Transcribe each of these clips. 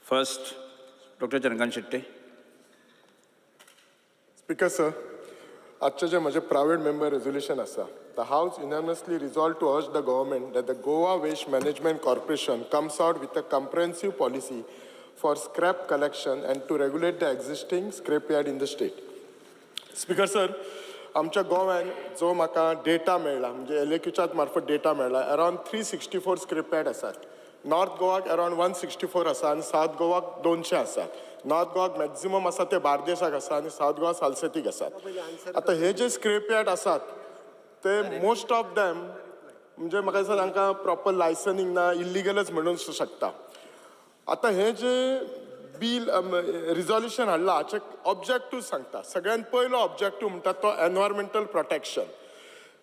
First doctor Chandrakant Shetye. Speaker sir, आजचें जें म्हजें private member resolution आसा, the house unanimously resolve to urge the government that the Goa Waste Management Corporation comes out with a comprehensive policy for scrap collection and to regulate the existing scrap yard in the state. Speaker sir, आमच्या गोव्यान जो म्हाका data मेळ्ळा, म्हणजे एलएक्यूच्याच मार्फत data मेळ्ळा, around 364 scrap yard आसात. North गोवाक अरावंड 164 आसा आनी सावथ गोवाक 200 आसात. नॉर्थ गोवाक मॅक्झिमम आसा ते बार्देसाक आसा आनी सावथ गोवा सालसेतीक आसात. आतां हे जे स्क्रॅप यार्ड आसात ते मोस्ट ऑफ दॅम, म्हणजे म्हाका दिसता तांकां प्रॉपर लायसनींग ना, इल्लिगलच म्हणूंक शकता. आतां हें जे बील रिजोल्युशन हाडलां, हाचे ऑब्जेक्टीव सांगता. सगळ्यात पयलो ऑब्जेक्टीव म्हणटा तो एनवायरमेंटल प्रोटेक्शन.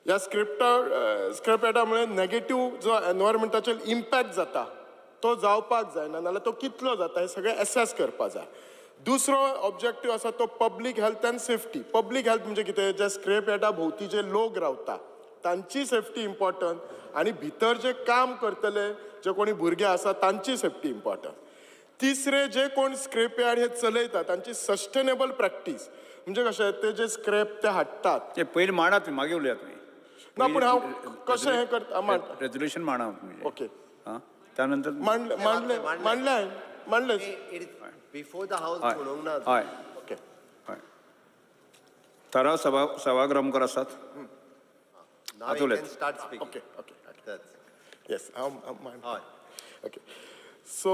ह्या स्क्रॅप यार्डा नेगेटीव जो एनवायरमेंटाचेर इम्पॅक्ट जाता तो जावपाक जायना, नाल्यार तो कितलो जाता हें सगळें एसेस करपा जाय. दुसरो ऑब्जेक्टीव आसा तो public health and safety. Public health म्हणजे कितें? जे स्क्रॅप यार्डा भोंवती जे लोक रावता तांची सेफ्टी इम्पॉर्टंट आनी भितर जे काम करतले, जे कोणी भुरगे आसा, तांची सेफ्टी इम्पॉर्टंट. तिसरे, जे कोण स्क्रॅप यार्ड हे चलयता तांची सस्टेनेबल प्रॅक्टीस, म्हणजे कशें, ते जे स्क्रॅप ते हाडटात. ते पयलीं मांडा तुमी, मागीर उलयात तुमी. ना, पूण हांव कशें हें करता, मांड. रेजोल्युशन मांडा तुमचें. ओके. आं, त्यानंतर. मांडले, मांडले, मांडले हांवें, मांडले. बिफोर the house म्हणूंक ना. हय. ओके. हय, थाराव सभा सभागृह आसात. Now आतां you उलयात. Can start speaking. Okay, yes, हांव हांव मांडटा. ओके, सो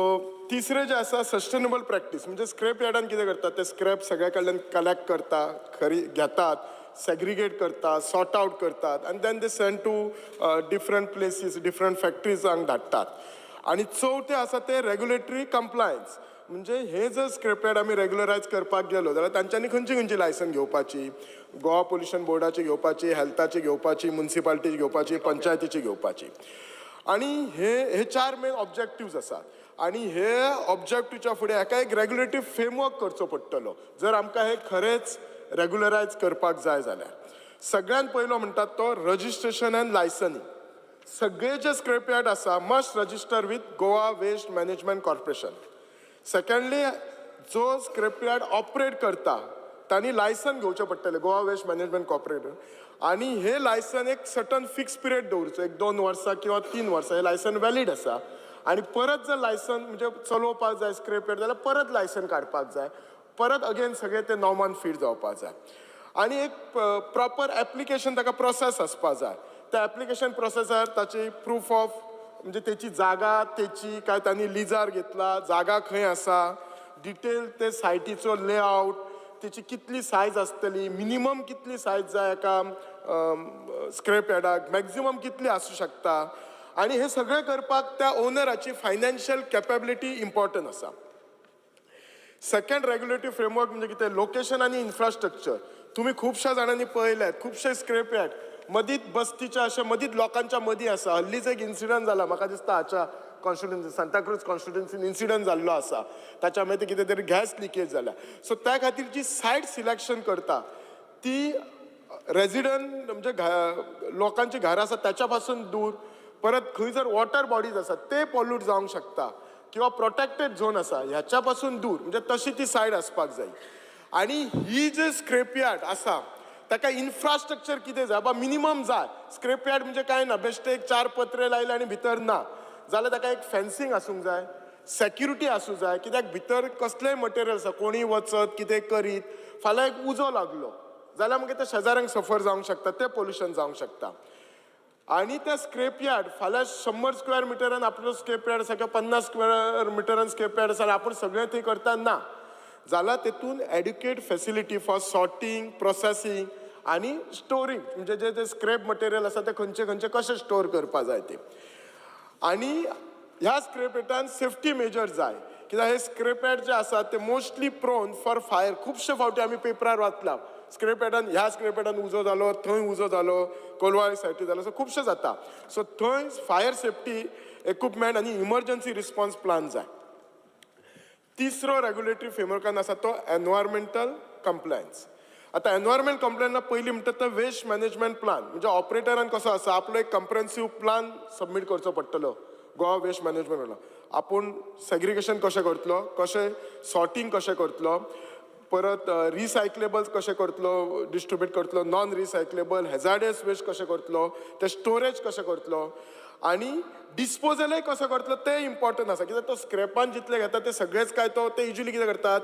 तिसरें जें आसा, सस्टेनेबल प्रॅक्टीस, म्हणजे स्क्रॅप यार्डान कितें करतात, ते स्क्रॅप सगळ्या कडल्यान कलेक्ट करता, खरी घेतात, सेग्रिगेट करतात, सॉर्ट आउट करतात आनी then they send to different places, different फॅक्टरीजांक धाडटात. आनी चवथें आसा तें रेगुलेटरी कंप्लायन्स, म्हणजे हे जर स्क्रॅप यार्ड आमी रेगुलरायज करपाक गेलो जाल्यार तांच्यांनी खंयची खंयची लायसन घेवपाची, गोवा पोल्युशन बोर्डाची घेवपाची, हेल्थाची घेवपाची, मुन्सिपालिटीची घेवपाची, पंचायतीची घेवपाची. आणि हे हे चार मेन ऑब्जेक्टिव्ज आसात आनी हे ऑब्जेक्टिवच्या फुडें हाका एक रेगुलेटरी फ्रेमवर्क करचो पडटलो, जर आमकां हे खरेंच रेगुलरायज करपाक जाय जाल्यार. सगळ्यात पयलो म्हणटात तो रजिस्ट्रेशन अँड लायसनींग. सगळे जे स्क्रॅप यार्ड आसा must register with Goa Waste Management Corporation. Secondly, जो स्क्रॅप यार्ड ऑपरेट करता तांणी लायसन घेवचें पडटलें गोवा वेस्ट मॅनेजमेंट कॉर्पोरेशन आनी हे लायसन एक सर्टन फिक्स पिरियड दवरचो, एक 2 वर्सां किंवा 3 वर्सां हे लायसन वॅलीड आसा. आनी परत जर लायसन, म्हणजे चलोवपाक जाय स्क्रॅप यार्ड जाल्यार परत लायसन काडपाक जाय, परत अगेन सगळें ते नॉर्मान फीड जावपाक जाय. आनी एक प्रॉपर एप्लिकेशन ताका प्रोसेस आसपा जाय. त्या एप्लिकेशन प्रोसेसार ताची प्रूफ ऑफ, म्हणजे तेची जागा, तेची काय तांणी लिजार घेतला, जागा खंय आसा, डिटेल ते सायटीचो लेआउट, तेची कितली सायज आसतली, मिनिमम कितली सायज जाय एका स्क्रॅप यार्डाक, मॅक्झिमम कितली आसूं शकता. आनी हे सगळें करपाक त्या ओनराची फायनान्शियल कॅपेबिलिटी इम्पॉर्टंट आसा. सेकंड रेग्युलेटरी फ्रेमवर्क म्हणजे कितें? लोकेशन आनी इन्फ्रास्ट्रक्चर. तुमी खुबश्या जाणांनी पळयल्यात, खुबशे स्क्रॅप यार्ड मदींच बस्तीच्या अशें मदींच लोकांच्या मदीं आसा. हल्लीच एक इन्सिडंट जाला, म्हाका दिसता हाच्या कॉन्स्टिट्युन्सी, सांताक्रूज कॉन्स्टिट्युन्सीन इन्सिडंट जाल्लो आसा. ताच्या मागीर कितें तरी गॅस लिकेज जाल्या. सो त्या खातीर जी सायट सिलेक्शन करता ती रेजिडंट, म्हणजे लोकांची घरां आसा ताच्या पासून दूर, परत खंय जर वॉटर बॉडीज आसा ते पॉल्यूट जावंक शकता किंवा प्रोटेक्टेड झोन आसा ह्याच्या पासून दूर, म्हणजे तशी ती सायड आसपाक जाय. आनी ही जे स्क्रॅप यार्ड आसा ताका इन्फ्रास्ट्रक्चर कितें जाय बाबा, मिनिमम जाय. स्क्रॅप यार्ड म्हणजे काय ना, बेश्टे एक चार पत्रे लायले आनी भितर ना जाल्यार ताका एक फेन्सिंग आसूंक जाय, सेक्युरिटी आसूं जाय, कित्याक भितर कसलेय मटेरियल आसा, कोणीय वचत, कितें करीत, फाल्यां एक उजो लागलो जाल्यार मागीर ते शेजाऱ्यांक सफर जावंक शकता, तें पोल्युशन जावंक शकता. आनी त्या स्क्रॅप यार्ड फाल्यां 100 स्क्वेअर मिटरान आपलो स्क्रॅप यार्ड आसा किंवा 50 स्क्वेअर मिटरान स्क्रॅप यार्ड आसा आनी आपूण सगळें थंय करता ना जाल्यार तेतून adequate facility for sorting, processing आनी स्टोरींग, म्हणजे जे जे स्क्रॅप मटेरियल आसा ते खंयचे खंयचे कशें स्टोर करपा जाय ते. आनी ह्या स्क्रॅप यार्डान सेफ्टी मेजर जाय, कित्याक हे स्क्रॅप यार्ड जे आसा ते मोस्टली प्रोन फॉर फायर. खुबशे फावटी आमी पेपरार वाचला, स्क्रॅप यार्डान, ह्या स्क्रॅप यार्डान उजो जालो, थंय उजो जालो, कोलवाळ सायटी जालो. सो खुबशे जाता. सो थंय फायर सेफ्टी इक्विपमेंट आनी इमर्जन्सी रिस्पॉन्स प्लान जाय. तिसरो रेग्युलेटरी फ्रेमवर्कान आसा तो एनवायरमेंटल कंप्लायन्स. आतां एनवायरमेंट कंप्लायन्सा पयलीं म्हणटा तो वेस्ट मॅनेजमेंट प्लान, म्हणजे ऑपरेटरान कसो आसा, आपलो एक कम्प्रेन्सीव प्लान सबमीट करचो पडटलो गोवा वेस्ट मॅनेजमेंट. आपूण सेग्रिगेशन कशें करतलो, कशें सॉर्टिंग कशें करतलो, परत रिसायकलेबल्स कशें करतलो, डिस्ट्रिब्यूट करतलो, नॉन रिसायकलेबल, हेजार्डियस वेस्ट कशें करतलो, ते स्टोरेज कशें करतलो आनी डिस्पोजलय कसो करतलो तें इम्पॉर्टंट आसा. कित्याक तो स्क्रॅपान जितले घेता ते सगळेच काय तो ते युजली कितें करतात,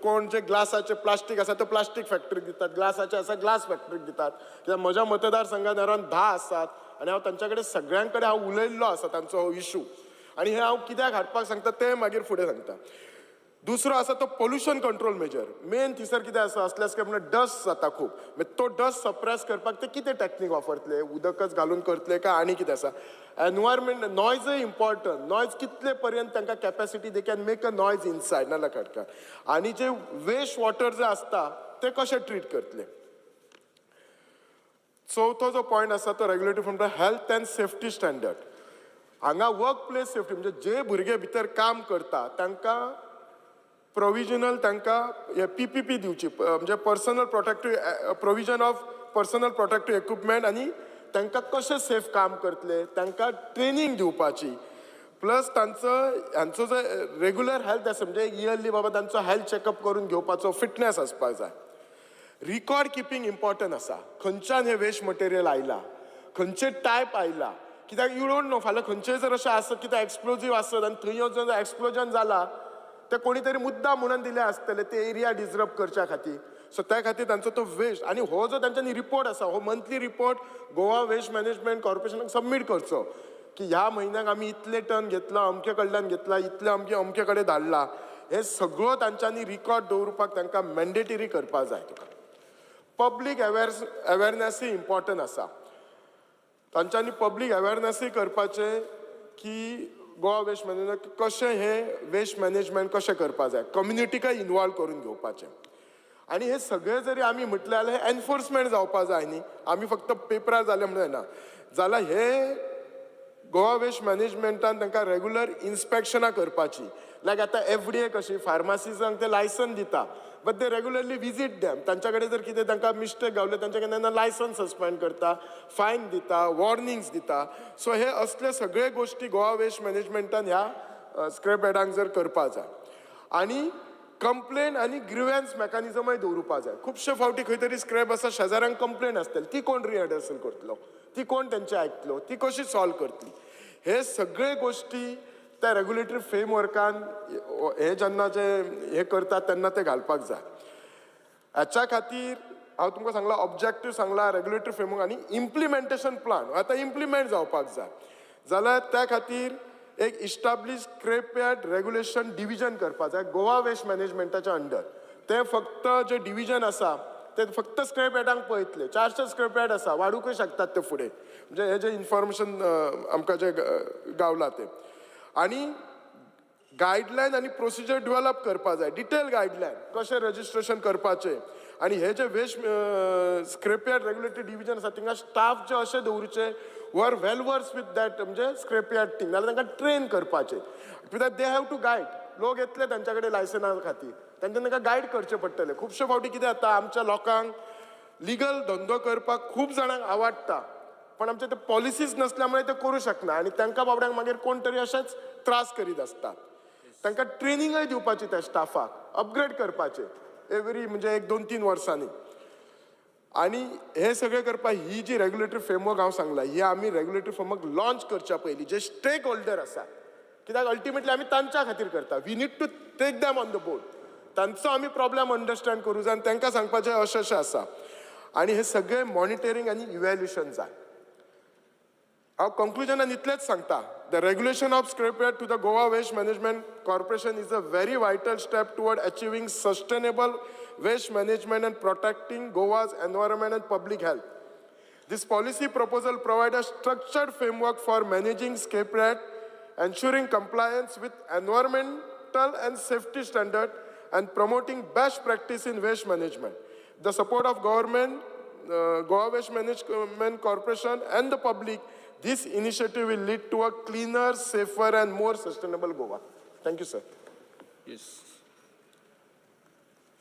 कोण जे ग्लासाचे प्लास्टीक आसा तो प्लास्टीक फॅक्टरीक दितात, ग्लासाचे आसा ग्लास फॅक्टरीक दितात. कित्याक म्हज्या मतदारसंघात अरावंड 10 आसात आनी हांव तांच्या कडेन सगळ्यां कडेन हांव उलयल्लो आसा तांचो हो इशू आनी हें हांव कित्याक हाडपाक सांगता तें मागीर फुडें सांगता. दुसरो आसा तो पोल्युशन कंट्रोल मेजर. मेन थंयसर कितें आसा, असल्या स्क्रॅप डस्ट जाता खूब, मागीर तो डस्ट सप्रेस करपाक ते कितें टॅक्नीक वापरतले, उदकच घालून करतले काय आनी कितें आसा. एनवायरमेंट नॉयजय इम्पॉर्टंट, नॉयज कितले पर्यंत तांकां capacity they can make a noise inside नाल्यार काडटा. आनी जे वेस्ट वॉटर जे आसता ते कशें ट्रीट करतले. चवथो जो पॉयंट आसा तो regulatory from the health and safety standard. हांगा वर्क प्लेस सेफ्टी म्हणजे जे भुरगे भितर काम करता तांकां प्रोविजनल तांकां पीपीपी दिवची, म्हणजे personal protective provision of personal protective equipment आनी तांकां कशें सेफ काम करतले तांकां ट्रेनींग दिवपाची. प्लस तांचो हांचो जो रेगुलर हेल्थ आसा म्हणजे इयरली बाबा तांचो हेल्थ चॅकअप करून घेवपाचो, फिटनेस आसपाक जाय. रिकॉर्ड किपींग इम्पॉर्टंट आसा, खंयच्यान हें वेस्ट मटेरियल आयलां, खंयचे टायप आयला, कित्याक you don't know फाल्यां खंयचेय जर अशें आसत कितें एक्सप्लोजीव आसत आनी थंय जर एक्सप्लोजन जाला ते कोणी तरी मुद्दाम म्हणून दिले आसतले ते एरिया डिजर्व करच्या खातीर. सो त्या खातीर तांचो तो वेस्ट आनी हो जो तांच्यांनी रिपोर्ट आसा हो monthly report Goa waste management कॉर्पोरेशनाक सबमीट करचो की ह्या म्हयन्याक आमी इतले टन घेतला, अमके कडल्यान घेतला, इतले अमके अमके कडेन धाडला. हे सगळो तांच्यांनी रिकॉर्ड दवरपाक तांकां मॅन्डेटरी करपाक जाय. तुका पब्लीक अवेरनॅसूय इम्पॉर्टंट आसा, तांच्यांनी पब्लीक अवेरनॅसूय करपाचें की गोवा वेस्ट मॅनेजमेंट कशें हें वेस्ट मॅनेजमेंट कशें करपाक जाय, कम्युनिटीकय इनवॉल्व करून घेवपाचें. आनी हे सगळें जरी आमी म्हटलें जाल्यार हें एनफोर्समेंट जावपा जाय न्ही, आमी फक्त पेपरार जालें म्हणून जायना. जाल्यार हे गोवा वेस्ट मॅनेजमेंटान तांकां रेगुलर इन्स्पेक्शनां करपाची. लायक आतां एफडीए कशी फार्मासिजांक ते लायसन दिता, but they regularly visit them. तांच्या कडेन जर कितें तांकां मिस्टेक गावले तांच्या कडेन तेन्ना लायसन सस्पेंड करता, फायन दिता, वॉर्निंग्स दिता. सो हे असले सगळे गोश्टी गोवा वेस्ट मॅनेजमेंटान ह्या स्क्रॅप यार्डांक जर करपा जाय. आनी कंप्लेन आनी ग्रिव्हन्स मॅकॅनिजमय दवरुपा जाय. खुबशे फावटी खंय तरी स्क्रॅप आसा, शेजाऱ्यांक कंप्लेन आसतली, ती कोण रिहर्सल करतलो, ती कोण तेंचे आयकतलो, ती कशी सॉल्व करतली. हे सगळे गोश्टी त्या रेगुलेटरी फ्रेमवर्कान हे जेन्ना जे हे करतात तेन्ना ते घालपाक जाय. हाच्या खातीर हांव तुमकां सांगलां, ऑब्जेक्टीव सांगला, रेगुलेटरी फ्रेमवर्क आनी इम्प्लिमेंटेशन प्लान आतां इम्प्लिमेंट जावपाक जाय. जाल्यार त्या खातीर एक इस्टाब्लीश स्क्रॅपयार्ड रेगुलेशन डिविजन करपाक जाय गोवा वेस्ट मॅनेजमेंटाच्या अंडर. ते फक्त जे डिविजन आसा ते फक्त स्क्रॅप यार्डांक पळयतले. 400 स्क्रॅप यार्ड आसा, वाडूंकय शकतात ते फुडें, म्हणजे हे जे इन्फॉर्मेशन आमकां जे गावलां तें. आनी गायडलायन आनी प्रोसिजर डेव्हलप करपा जाय, डिटेल गायडलायन कशें रजिस्ट्रेशन करपाचें. आनी हे जे वेस्ट स्क्रॅपयार्ड रेगुलेटरी डिविजन आसा थिंगा स्टाफ जे अशे दवरचे who are well versed with that म्हणजे स्क्रॅपयार्ड थींग, नाल्यार तांकां ट्रेन करपाचें. कित्याक they have to guide. लोक येतले तांच्या कडेन लायसना खातीर, तांच्या तांकां गायड करचें पडटलें. खुबशे फावटी कितें जाता, आमच्या लोकांक लिगल धंदो करपाक खूब जाणांक आवडटा, पण आमचे ते पॉलिसीज नसल्या मुळे ते करूं शकना आनी तांकां बाबड्यांक मागीर कोण तरी अशेंच त्रास करीत आसता. तांकां ट्रेनिंगय दिवपाची त्या स्टाफाक, अपग्रेड करपाचें एवरी म्हणजे 1 2 3 वर्सांनी. आनी हे सगळें करपाक ही जी रेगुलेटरी फ्रेमवर्क हांव सांगला, ही आमी रेगुलेटरी फ्रेमवर्क लॉन्च करच्या पयलीं जे स्टेक होल्डर आसा, कित्याक अल्टिमेटली आमी तांच्या खातीर करता, we need to take them on the board. तांचो आमी प्रॉब्लेम अंडरस्टँड करूं जाय आनी तांकां सांगपाचें अशें अशें आसा. आनी हे सगळे मॉनिटरींग आनी इव्हॅल्युएशन जाय. हांव कंक्लुजनान इतलेंच सांगता, the regulation of scrapyard to the Goa Waste Management Corporation is a very vital step toward achieving sustainable waste management and protecting Goa's environment and public health. This policy proposal provides a structured framework for managing scrapyard, ensuring compliance with environmental and safety standards, and promoting best practice in waste management. The support of government, Goa Waste Management Corporation, and the public, this initiative will lead to a cleaner, safer, and more sustainable Goa. Thank you, sir. Yes,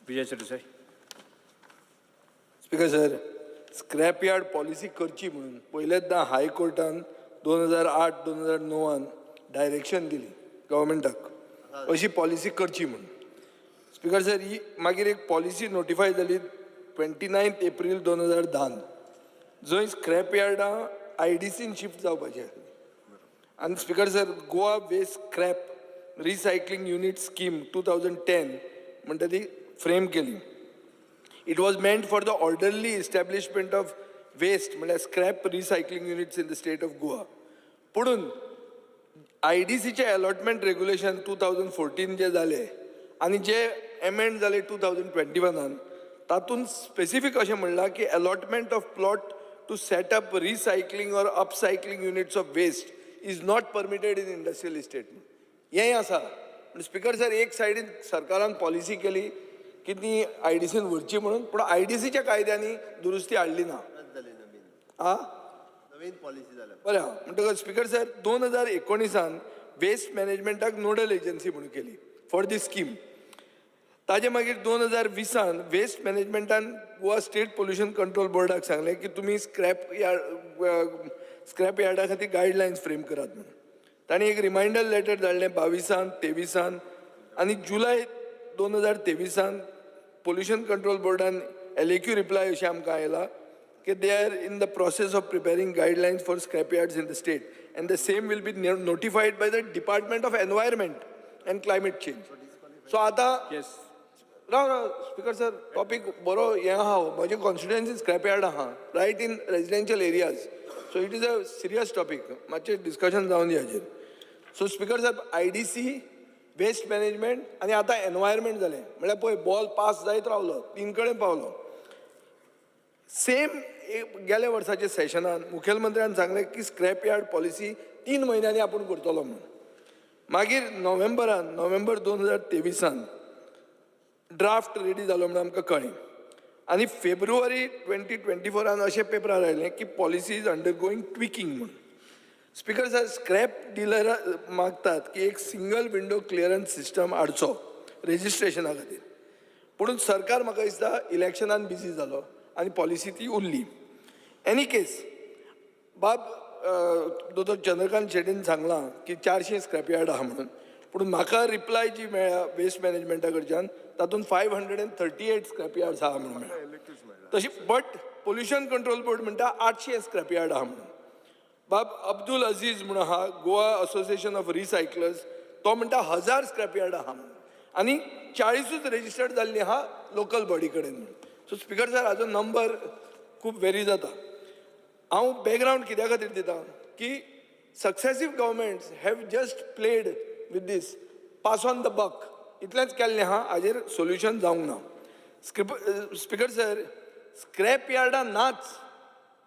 Vijay Sardesai. Speaker sir, scrap yard policy करची म्हणून पयलेंचदा हायकोर्टान 2008 2009 direction दिली. गव्हर्मेंटाक अशी policy करची म्हणून. Speaker sir, ही मागीर एक policy notify जाली 29 एप्रील 2010न, जंय स्क्रॅप यार्डां आयडीसीन शिफ्ट जावपाची आसली. आनी Speaker sir, Goa Waste Scrap Recycling Unit Scheme 2010 म्हणटा ती फ्रेम केली. It was meant for the orderly establishment of waste, म्हणल्यार scrap recycling units in the state of Goa. पुणून आयडीसीचे अलॉटमेंट रेग्युलेशन 2014 जे जाले आनी जे एमेंड जाले 2021न, तातूंत स्पेसिफीक अशें म्हणलां की allotment of plot to set up recycling or upcycling units of waste is not permitted in industrial estate. हेंय आसा. पूण स्पीकर सर, एक सायडीन सरकारान पॉलिसी केली की ती आयडीसीन व्हरची म्हणून, पूण आयडीसीच्या कायद्यांनी दुरुस्ती हाडली ना. जाली नवीन. आ. नवीन पॉलिसी जाल्या. बरें आहा. म्हणटकच स्पीकर सर, 2019न वेस्ट मॅनेजमेंटाक नोडल एजन्सी म्हणून केली फॉर the scheme. ताजे मागीर 2020न वेस्ट मॅनेजमेंटान गोवा स्टेट पोल्युशन कंट्रोल बोर्डाक सांगलें की तुमी स्क्रॅप यार्डा खातीर गायडलायन्स फ्रेम करात म्हणून. तांणी एक रिमायंडर लेटर धाडलें 22न, 23न आनी जुलय 2023न पोल्युशन कंट्रोल बोर्डान एलएक्यू रिप्लाय अशें आमकां आयला की they are in the process of preparing guidelines for scrap yards in the state and the same will be notified by the Department of Environment and Climate Change. So आतां राव राव speaker sir, topic बरो हें आहा. म्हजे constituency scrap yard आहा right in residential areas, so it is a serious topic. मातशें discussion जावन दी हाजेर. So speaker साहेब, IDC, waste management आनी आतां एनवायरमेंट जालें. म्हळ्यार पळय, बॉल पास जायत रावलो, तीन कडेन पावलो. सेम गेल्या वर्साच्या सेशनान मुखेलमंत्र्यान सांगलें की स्क्रॅप यार्ड पॉलिसी 3 म्हयन्यांनी आपूण करतलो म्हणून. मागीर नोव्हेंबरान, नोव्हेंबर 2023न ड्राफ्ट रेडी जालो म्हणून आमकां कळ्ळें आनी फेब्रुवारी 2024न अशें पेपरार आयलें की पॉलिसी is अंडरगोईंग ट्विकींग म्हणून. स्पीकर सर, स्क्रॅप डिलर मागतात की एक सिंगल विंडो क्लियरन्स सिस्टम हाडचो रेजिस्ट्रेशना खातीर. पूण सरकार म्हाका दिसता इलेक्शनान बिजी जालो आनी पॉलिसी ती उरली. एनी केस, बाब दोतोर चंद्रकांत शेटीन सांगलां की 400 स्क्रॅप यार्ड आहा म्हणून, पूण म्हाका रिप्लाय जी मेळ्ळ्या वेस्ट मॅनेजमेंटा कडच्यान, तातूंत 538 स्क्रॅप यार्ड्स आहा म्हणून मेळ्ळा. तशी बट पोल्युशन कंट्रोल बोर्ड म्हणटा 800 स्क्रॅप यार्ड आहा म्हणून. बाब अब्दुल अझीज म्हणून आहा, गोवा असोसिएशन ऑफ रिसायकलर्स, तो म्हणटा 1000 स्क्रॅप यार्ड आहा म्हणून आनी 40ूच रेजिस्टर्ड जाल्ली आहा लोकल बॉडी कडेन म्हणून. सो स्पीकर सर, हाजो नंबर खूब वेरी जाता. हांव बॅकग्रावंड कित्या खातीर दिता की successive governments have just played with this, pass on the buck, इतलेंच केल्लें आहा. हाजेर सोल्युशन जावंक ना. स्पीकर सर, स्क्रॅप यार्डां नाच,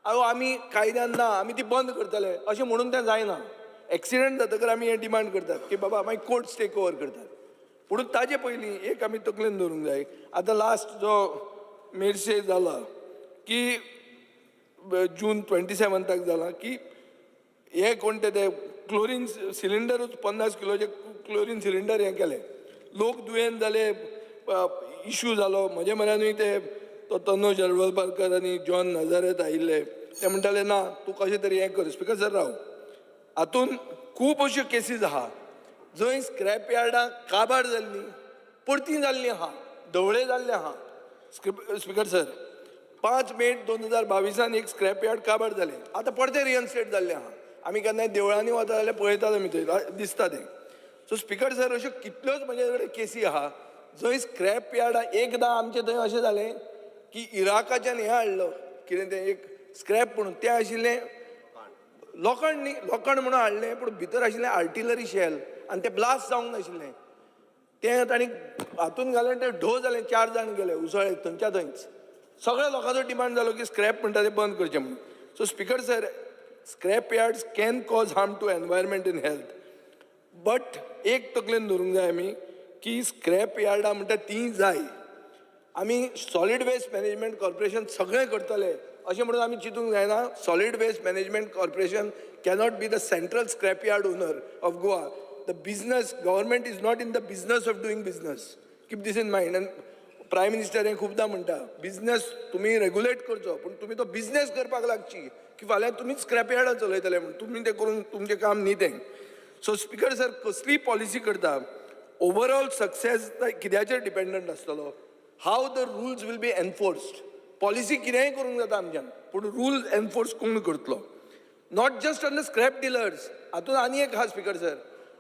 अहो आमी कायद्यान ना, आमी ती बंद करतले अशें म्हणून तें जायना. एक्सिडंट जातकर आमी हें डिमांड करतात की बाबा मागीर कोर्ट्स टेक ओवर करतात. पूण ताजे पयलीं एक आमी तकलेन दवरूंक जाय. आतां लास्ट जो मेरशे जाला की जून 27थाक जाला की हे कोण ते क्लोरीन सिलिंडरूच, 50 किलोचे क्लोरीन सिलिंडर हें केलें, लोक दुयेंत जाले, इशू जालो. म्हजे म्हऱ्यानूय ते तो तनोज हळवलपारकर आनी जॉन नजारेत आयिल्ले. ते म्हणटाले ना, तूं कशें तरी हें कर. स्पीकर सर, राव, हातून खूब अश्यो केसीस आहा जंय स्क्रॅप यार्डां काबार जाल्लीं, परतीं जाल्लीं आहा, धवळे जाल्ले आहा. स्पीकर सर, 5 मे 2022न एक स्क्रॅप यार्ड काबार जालें. आतां परतें रिइन्स्टेट जाल्लें आहा. आमी केन्नाय देवळांनी वता जाल्यार पळयतात आमी, थंय दिसता तें. सो स्पीकर सर, अश्यो कितल्योच म्हजे कडेन केसी आहा जंय स्क्रॅप यार्डां. एकदां आमचें थंय अशें जालें की इराकाच्यान हें हाडलो, कितें तें, एक स्क्रॅप म्हणून. तें आशिल्लें लोखण न्ही, लोखण म्हणून हाडलें, पूण भितर आशिल्लें आर्टिलरी शेल आनी तें ब्लास्ट जावंक नाशिल्लें. तें तांणी हातून घालें, तें ढो जालें, चार जाण गेले उसळ्ळे थंयच्या थंयच. सगळ्या लोकांचो डिमांड जालो की स्क्रॅप म्हणटा तें बंद करचें म्हणून. So Speaker sir, scrap yards can cause harm to environment and health, but एक तकलेन धरूंक जाय आमी की स्क्रॅप यार्डां म्हणटा तीं जाय. आमी सॉलीड वेस्ट मॅनेजमेंट कॉर्पोरेशन सगळें करतले अशें म्हणून आमी चिंतूंक जायना. Solid waste management corporation cannot be the central scrap yard owner of Goa. The business, government is not in the business of doing business. Keep this in mind. And Prime Minister हें खुबदां म्हणटा, business तुमी regulate करचो, पूण तुमी तो business करपाक लागची की फाल्यां तुमीच स्क्रॅप यार्डां चलयतले म्हूण तुमी तें करून तुमचें काम न्ही तें. सो स्पिकर सर, कसलीय पॉलिसी करता, ओवरऑल सक्सेस कित्याचेर डिपेंडंट आसतलो? How the rules will be enforced. Policy कितेंय करूंक जाता आमच्यान, पूण रूल एनफोर्स कोण करतलो? Not just on the scrap dealers. हातूंत आनी एक आहा स्पिकर सर,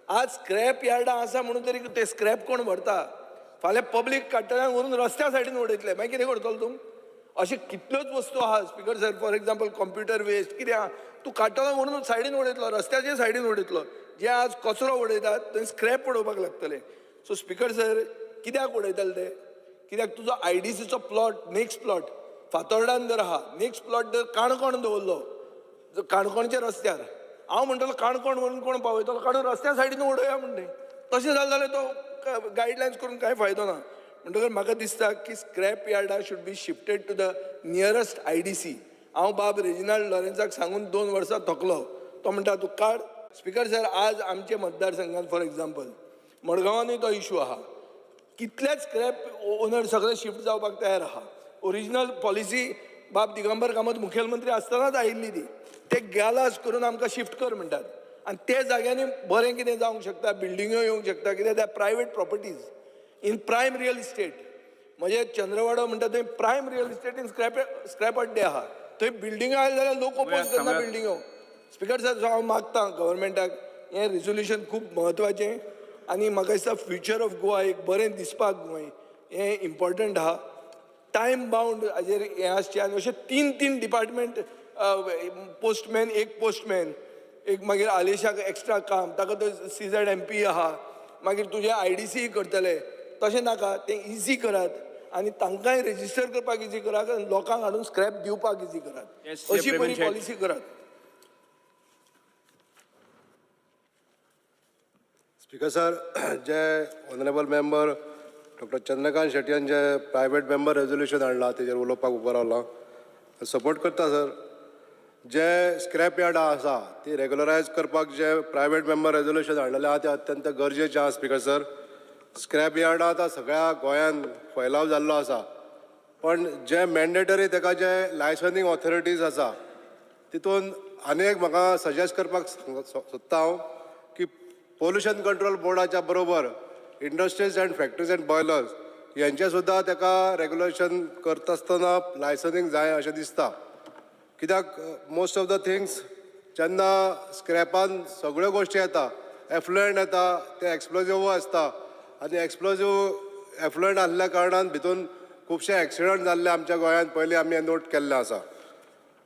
आज स्क्रॅप यार्डां आसा म्हणून तरी ते स्क्रॅप कोण व्हरता? फाल्यां पब्लीक काडटले आनी व्हरून रस्त्या सायडीन उडयतले, मागीर कितें करतलो तूं? अशे कितल्योच वस्तू आहा speaker sir. For example, computer waste कितें आहा, तूं काडटलो म्हणून सायडीन उडयतलो, रस्त्याचे सायडीन उडयतलो. जे आज कचरो उडयतात थंय स्क्रॅप उडोवपाक लागतले. सो स्पिकर सर, कित्याक उडयतले ते? कित्याक तुजो आयडीसीचो प्लॉट, नेक्स्ट प्लॉट फातोर्डान जर आहा, नेक्स्ट प्लॉट जर काणकोण दवरलो, जर काणकोणच्या रस्त्यार, हांव म्हणटलो काणकोण व्हरून कोण पावयतलो? काडून रस्त्या सायडीन उडोवया म्हणटे. तशें जालें जाल्यार तो गायडलायन्स करून कांय फायदो ना. म्हणटकर म्हाका दिसता की scrap यार्डां should be shifted to the nearest IDC. हांव बाब रेजिनाल्ड लॉरेन्साक सांगून 2 वर्सां थकलो. तो म्हणटा, तूं काड. स्पिकर सर, आज आमच्या मतदारसंघात, फॉर एग्जाम्पल, मडगांवानूय तो इशू आहा. कितलेच स्क्रॅप ओनर सगळे शिफ्ट जावपाक तयार आहा. ओरिजिनल पॉलिसी बाब दिगंबर कामत मुखेलमंत्री आसतनाच आयिल्ली ती. ते गॅलास करून आमकां शिफ्ट कर म्हणटात आनी ते जाग्यांनी बरें कितें जावंक शकता, बिल्डिंग्यो येवंक शकता. कित्याक त्या private properties in prime real estate. म्हणजे चंद्रवाडो म्हणटा थंय prime real estate in scrap अड्डे आहा. थंय बिल्डिंग्यो आयले जाल्यार लोक ओपोज करना थांबयात. बिल्डिंग्यो. स्पिकर सर, हांव मागता गव्हर्मेंटाक, हें रेजोल्युशन खूब म्हत्वाचें आनी म्हाका दिसता फ्युचर ऑफ गोवा, एक बरें दिसपाक गोंय, हें इम्पॉर्टंट आहा. टायम बाउंड हाजेर हें आसचें. आनी अशें तीन तीन डिपार्टमेंट, पोस्टमॅन एक, पोस्टमॅन एक, मागीर आलेशाक एक्स्ट्रा काम, ताका तो सीझेडएमपी आहा, मागीर तुजें आयडीसी करतले. तशें नाका, तें इजी करात आनी तांकांय रेजिस्टर करपाक इजी करात आनी लोकांक हाडून स्क्रॅप दिवपाक इजी करात. अशी Premant बरी Shet. Policy करात. स्पीकर सर, जे ऑनरेबल मेंबर डॉक्टर चंद्रकांत शेटयान जे प्रायवेट मेंबर रेजोल्युशन हाडला, तेजेर उलोवपाक उबो रावला. सपोर्ट करता सर. जे स्क्रॅप यार्डां आसा ती रेगुलरायज करपाक जे प्रायवेट मेंबर रेजोल्युशन हाडलेलें आहा, तें अत्यंत गरजेचें आहा. स्पीकर सर, स्क्रॅप यार्डां आतां सगळ्या गोंयांत फैलाव जाल्लो आसा, पण जे मॅन्डेटरी तेका जे लायसनींग ऑथॉरिटीज आसा, तितून आनी एक म्हाका सजेस्ट करपाक सोदता हांव की पोल्युशन कंट्रोल बोर्डाच्या बरोबर industries and factories and boilers हेंचें सुद्दां तेका रेगुलेशन करता आसतना लायसनींग जाय अशें दिसता. कित्याक मोस्ट ऑफ the things जेन्ना स्क्रॅपान सगळ्यो गोश्टी येता, एफ्लुएंट येता, ते एक्सप्लोजीव आसता आनी एक्सप्लोजीव एफ्लुएंट आसल्या कारणान भितून खुबशे एक्सिडंट जाल्ले आमच्या गोंयांत पयलीं आमी हें नोट केल्लें आसा.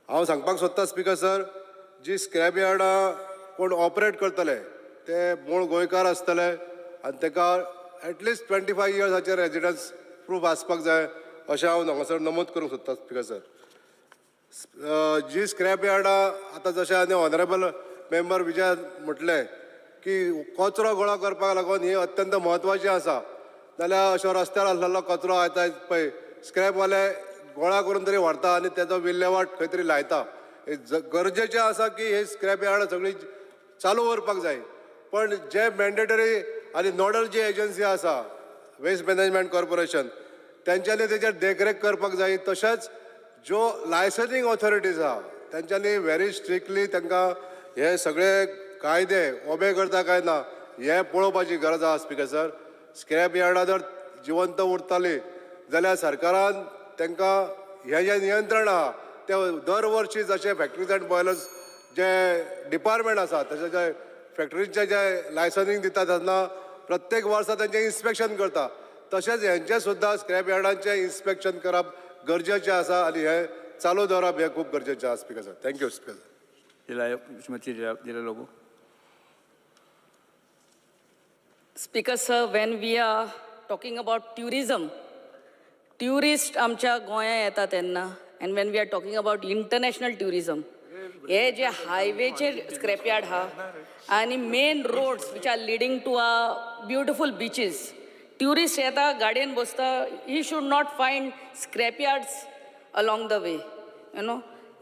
हांव सांगपाक सोदता स्पिकर सर, जी स्क्रॅप यार्डां कोण ऑपरेट करतले ते मूळ गोंयकार आसतले आनी ताका एटलिस्ट 25 इयर्साचे रेजिडन्स प्रूफ आसपाक जाय, अशें हांव हांगासर नमूद करूंक सोदतां. स्पिकर सर, जी स्क्रॅप यार्डां आतां जशें आनी ऑनरेबल मेंबर विजय म्हटलें की कचरो गोळा करपाक लागून ही अत्यंत म्हत्वाची आसा. नाल्यार अशो रस्त्यार आसलेलो कचरो आतां पळय स्क्रॅपवाले गोळा करून तरी व्हरता आनी तेजो विल्हेवाट खंय तरी लायता. हे गरजेचें आसा की हे स्क्रॅप यार्डां सगळीं चालू उरपाक जाय, पण जे मॅन्डेटरी आनी नोडल जी एजन्सी आसा, वेस्ट मॅनेजमेंट कॉर्पोरेशन, तेंच्यांनी तेजेर देखरेख करपाक जाय. तशेंच ज्यो लायसनींग ऑथॉरिटीज आहा, तेंच्यांनी व्हेरी स्ट्रिक्टली तांकां हे सगळे कायदे ओबे करता काय ना हें पळोवपाची गरज आहा. स्पिकर सर, स्क्रॅप यार्डां जर जिवंत उरताली जाल्यार सरकारान तांकां हें जें नियंत्रण आहा तें दर वर्सी जशें factories and boilers J department आसा, तशें जे फॅक्टरींचें जे लायसनींग दिता तेन्ना प्रत्येक वर्सा तेंचें इन्स्पेक्शन करता, तशेंच हेंचें सुद्दां स्क्रॅप यार्डांचें इन्स्पेक्शन करप गरजेचें आसा आनी हें चालू दवरप हें खूब गरजेचें आसा. Speaker sir, thank you speaker sir. Shrimati Delilah Lobo. Speaker sir, when we are talking about tourism, tourist आमच्या गोंया येता तेन्ना, and when we are talking about international tourism, हे जे हायवेचेर स्क्रॅपयार्ड आहा आनी main roads which are leading to a beautiful beaches, tourist येता, गाडयेन बसता, he should not find scrapyards along the way.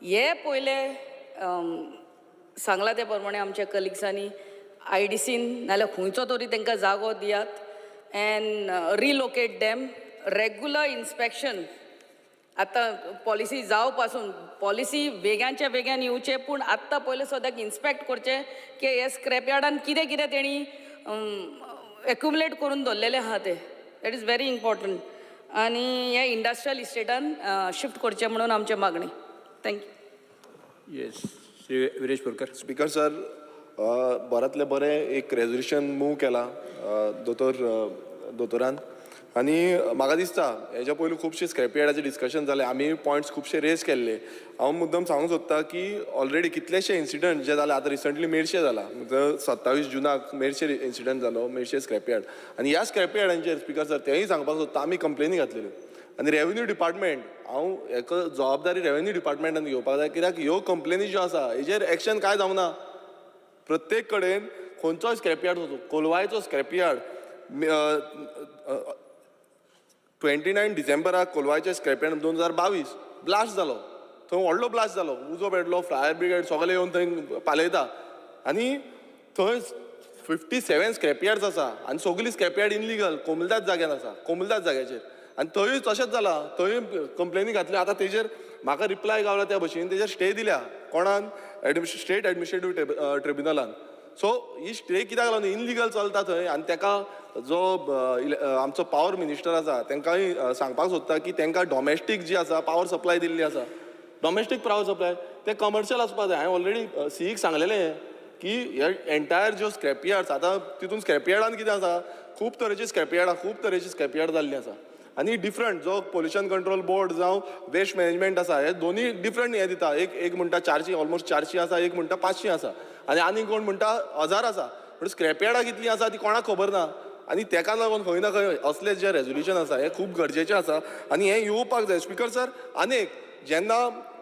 हे पयले सांगला ते प्रमाणे आमच्या कलिग्सांनी, आयडीसीन नाल्यार खंयचो तरी तांकां जागो दियात and relocate them. Regular inspection. आतां पॉलिसी जाव पासून पॉलिसी वेग्यांच्या वेग्यान येवचे, पूण आत्तां पयलें सद्याक इन्स्पेक्ट करचें की हे स्क्रॅप यार्डान कितें कितें तेणी एक्युमुलेट करून दवरलेलें आहा तें. That is very important. आनी हे इंडस्ट्रियल इस्टेटान शिफ्ट करचें म्हणून आमचें मागणें. Thank you. Yes, Shri Viresh Borkar. Speaker sir, बऱ्यांतलें बरें एक रेजोल्युशन मूव केलां दोतोर दोतोरान आनी म्हाका दिसता हेज्या पयलू खुबशे स्क्रॅप यार्डाचे डिस्कशन जालें, आमी पॉयंट्स खुबशे रेज केल्ले. हांव मुद्दम सांगूंक सोदता की ऑलरेडी कितलेशे इन्सिडंट जे जाले, आतां रिसंटली मेरशे जाला, 27 जुनाक मेरशे इन्सिडंट जालो, मेरशे स्क्रॅप यार्ड. आनी ह्या स्क्रॅप यार्डांचेर, स्पिकर सर, तेंय सांगपाक सोदता, आमी कंप्लेनी घातलेल्यो आनी रेवेन्यू डिपार्टमेंट, हांव हेका जबाबदारी रेवेन्यू डिपार्टमेंटान घेवपाक जाय, कित्याक ह्यो कंप्लेनी ज्यो आसा हेजेर एक्शन कांय जावना. प्रत्येक कडेन खंयचोय स्क्रॅप यार्ड वचूं, कोलवायचो स्क्रॅप यार्ड, 29 डिसेंबराक कोलवायचे स्क्रॅप यार्ड 2022 ब्लास्ट जालो. थंय व्हडलो ब्लास्ट जालो, उजो पेटलो, फायर ब्रिगेड सगळे येवन थंय पालयता आनी थंय 57 स्क्रॅप यार्ड्स आसा आनी सगळीं स्क्रॅप यार्ड इनलिगल कोमुलदाद जाग्यार आसा, कोमुलदाद जाग्याचेर. आनी थंयूय तशेंच जालां, थंय कंप्लेनी घातल्यो. आतां तेजेर म्हाका रिप्लाय गावला त्या भशेन तेजेर स्टे दिल्या कोणान, स्टेट एडमिनिस्ट्रेटीव ट्रिब्युनलान. सो ही स्टे कित्याक लागून इनलिगल चलता थंय आनी तेका जो आमचो पावर मिनिस्टर आसा तेंकांय सांगपाक सोदता की तेंकां डॉमेस्टीक जी आसा पावर सप्लाय दिल्ली आसा, डॉमेस्टीक पावर सप्लाय, ते कमर्शियल आसपा जाय. हांवें ऑलरेडी सीईक सांगलेलें की हे एंटायर ज्यो स्क्रॅप यार्ड्स आतां तितून स्क्रॅप यार्डान कितें आसा, खूब तरेची स्क्रॅप यार्डां, खूब तरेची स्क्रॅप यार्ड जाल्ली आसा आनी डिफरंट जो पोल्युशन कंट्रोल बोर्ड जावं वेस्ट मॅनेजमेंट आसा, हे दोनूय डिफरंट हे दिता. एक एक म्हणटा 400, ऑलमोस्ट 400 आसा, एक म्हणटा 500 आसा आनी आनी कोण म्हणटा 1000 आसा. पूण स्क्रॅप यार्डां कितलीं आसा ती कोणाक खबर ना आनी तेका लागून खंय ना खंय असले जे रेजोल्युशन आसा हे खूब गरजेचें आसा आनी हें येवपाक जाय. स्पिकर सर, आनी एक जेन्ना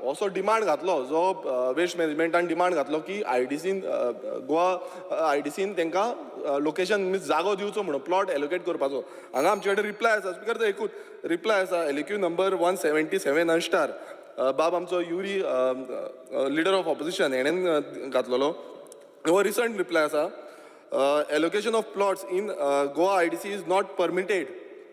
असो डिमांड घातलो, जो वेस्ट मॅनेजमेंटान डिमांड घातलो की आयडीसीन, गोवा आयडीसीन तांकां लोकेशन मिन्स जागो दिवचो म्हणून, प्लॉट एलोकेट करपाचो, हांगा आमचे कडेन रिप्लाय आसा. स्पिकर, एकूच रिप्लाय आसा, LAQ number 177 unstar, बाब आमचो युरी, लिडर ऑफ ऑपोजिशन, हेणेन घातलेलो हो रिसंट रिप्लाय आसा. Allocation of plots in Goa IDC is not permitted.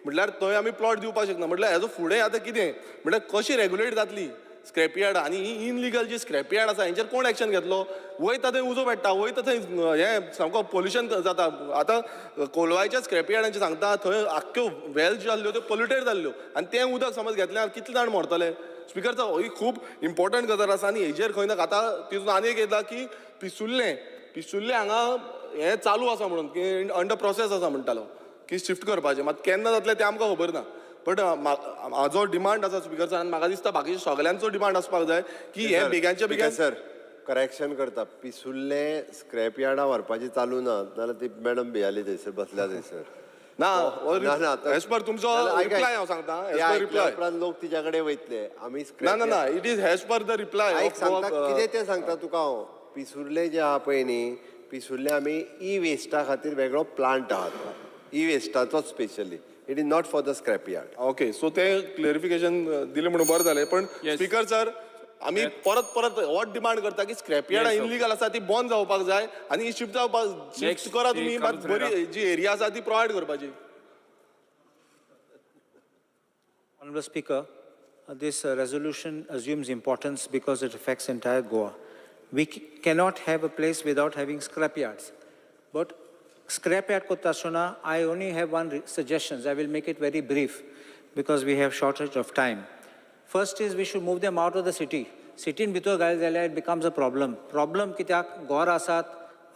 म्हटल्यार थंय आमी प्लॉट दिवपाक शकना. म्हटल्यार हेजो फुडें आतां कितें, म्हटल्यार कशी रेगुलेट जातली स्क्रॅप यार्ड आनी ही इनलिगल जी स्क्रॅप यार्ड आसा हेंचेर कोण एक्शन घेतलो? वयता थंय उजो पेट्टा, वयता थंय हें सामको पोल्युशन जाता. आतां कोलवायच्या स्क्रॅप यार्डांचें सांगता, थंय आख्ख्यो वेल ज्यो जाल्ल्यो त्यो पोल्युटेड जाल्ल्यो आनी तें उदक समज घेतल्यार कितले जाण मरतले? स्पिकर, ही खूब इम्पॉर्टंट गजाल आसा आनी हेजेर खंय ना आतां तितून आनी एक येता की पिसुल्लें, पिसुल्लें हांगा हें चालू आसा म्हणून की अंडर प्रोसेस आसा म्हणटालो की शिफ्ट करपाचें, मात केन्ना जातलें तें आमकां खबर ना. बट म्हाजो डिमांड आसा स्पिकर सर, आनी म्हाका दिसता बाकीच्या सगल्यांचो डिमांड आसपाक जाय की हे बेगांच्या बेगीन. सर, करेक्शन करता, पिसुल्ले स्क्रॅप यार्डां व्हरपाची चालू ना, नाल्यार ती मॅडम भियाली थंयसर बसल्या थंयसर. ना. ना ना. एज पर तुमचो रिप्लाय हांव सांगता, ते एज पर रिप्लाय. उपरांत लोक तिच्या कडेन वयतले, आमी ना ना ना, it is as per the reply. आयक, सांगता कितें तें सांगता तुका हांव. पिसुर्ले जे आहा पळय न्ही, पिसुर्ले आमी ई वेस्टा खातीर वेगळो प्लांट आहा, E वेस्टाचोच specially. It is not for the scrap yard. Okay, so तें क्लॅरिफिकेशन दिलें म्हणून बरें जालें, पण स्पीकर सर, आमी परत परत होच डिमांड करता की स्क्रॅप यार्ड इनलिगल आसा ती बंद जावपाक जाय आनी शिफ्ट जावपाक, शिफ्ट करा तुमी, मात बरी जी एरिया आसा ती प्रोवायड करपाची. Honorable Speaker, this resolution assumes importance because it affects entire Goa. We cannot have a place without having scrap yards. But scrap yard करता आसतना I only have one suggestion. I will make it very brief because we have shortage of time. First is we should move them out of the city. City भितर घायले जाल्यार it becomes a problem. Problem कित्याक घर आसात,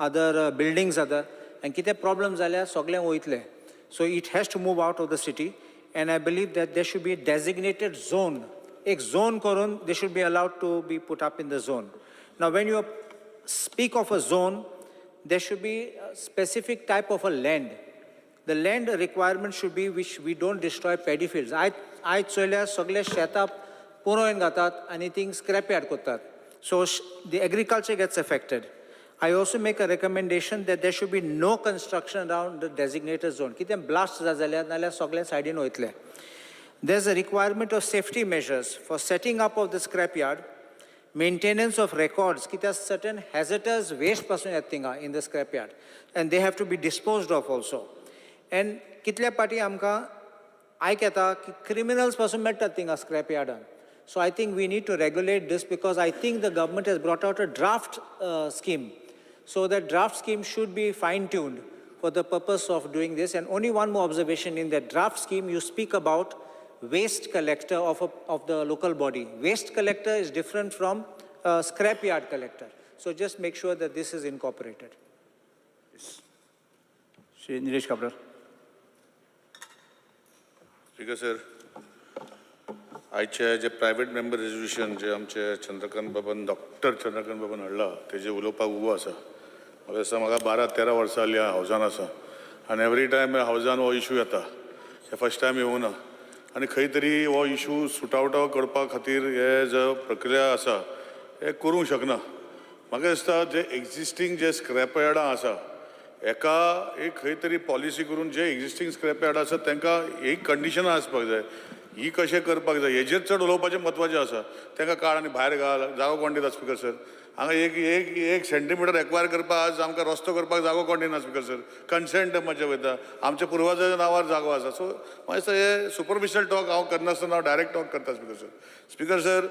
other buildings other, आनी कितें problem जाल्यार सगळें वयतलें. So it has to move out of the city, and I believe that there should be a designated zone. एक zone करून they should be allowed to be put up in the zone. Now when you speak of a zone, there should be a specific type of a land. The land requirement should be which we don't destroy paddy fields. आयज चोयल्यार सगळे शेतां पुरोवन घातात आनी thing scrap yard करतात. So the agriculture gets affected. I also make a recommendation that there should be no construction around the designated zone. कितें blast जाता जाल्यार नाल्यार सगळे सायडीन वयतले. There's a requirement of safety measures for setting up of the scrap yard, maintenance of records, कित्याक certain hazardous waste पासून येता थिंगा in the scrap yard, and they have to be disposed of also. And कितल्या पाटी आमकां आयक येता की क्रिमिनल्स पासून मेळटात थिंगा scrap यार्डान. So I think we need to regulate this because I think the government has brought out a draft scheme. So that draft scheme should be fine-tuned for the purpose of doing this. And only one more observation, in that draft scheme you speak about waste collector of the local body. Waste collector is different from scrapyard collector. So just make sure that this is incorporated. Shri Nilesh Cabral. Speaker sir, आयचे जे private member resolution जे आमचे चंद्रकांत बाबान, doctor Chandrakant बाबान हाडला, तेजे उलोवपाक उबो आसा. म्हाका दिसता म्हाका 12-13 वर्सां जालीं हांव हावजान आसा आनी एवरी टायम हावजान हो इशू येता. हे फर्स्ट टायम येवना आनी खंय तरी हो इशू सुट आवट करपा खातीर हे जो प्रक्रिया आसा हे करूंक शकना. म्हाका दिसता जे एग्जिस्टींग जे स्क्रॅप यार्डां आसा एका एक खंय तरी पॉलिसी करून जे एग्जिस्टींग स्क्रॅप यार्ड आसा तांकां एक कंडिशनां आसपाक जाय, ही कशें करपाक जाय हेजेर चड उलोवपाचें म्हत्वाचें आसा. तांकां काड आनी भायर घाल, जागो कोण दिता स्पिकर सर? हांगा एक एक एक सेंटीमिटर एक्वायर करपाक आज आमकां रस्तो करपाक जागो कोण दिना स्पिकर सर? कन्सेंट मातशें वयता, आमच्या पुर्वजाच्या नांवार जागो आसा. सो म्हाका दिसता हे सुपरफिशियल टॉक हांव करनासतना हांव डायरेक्ट टॉक करता स्पिकर सर. स्पिकर सर,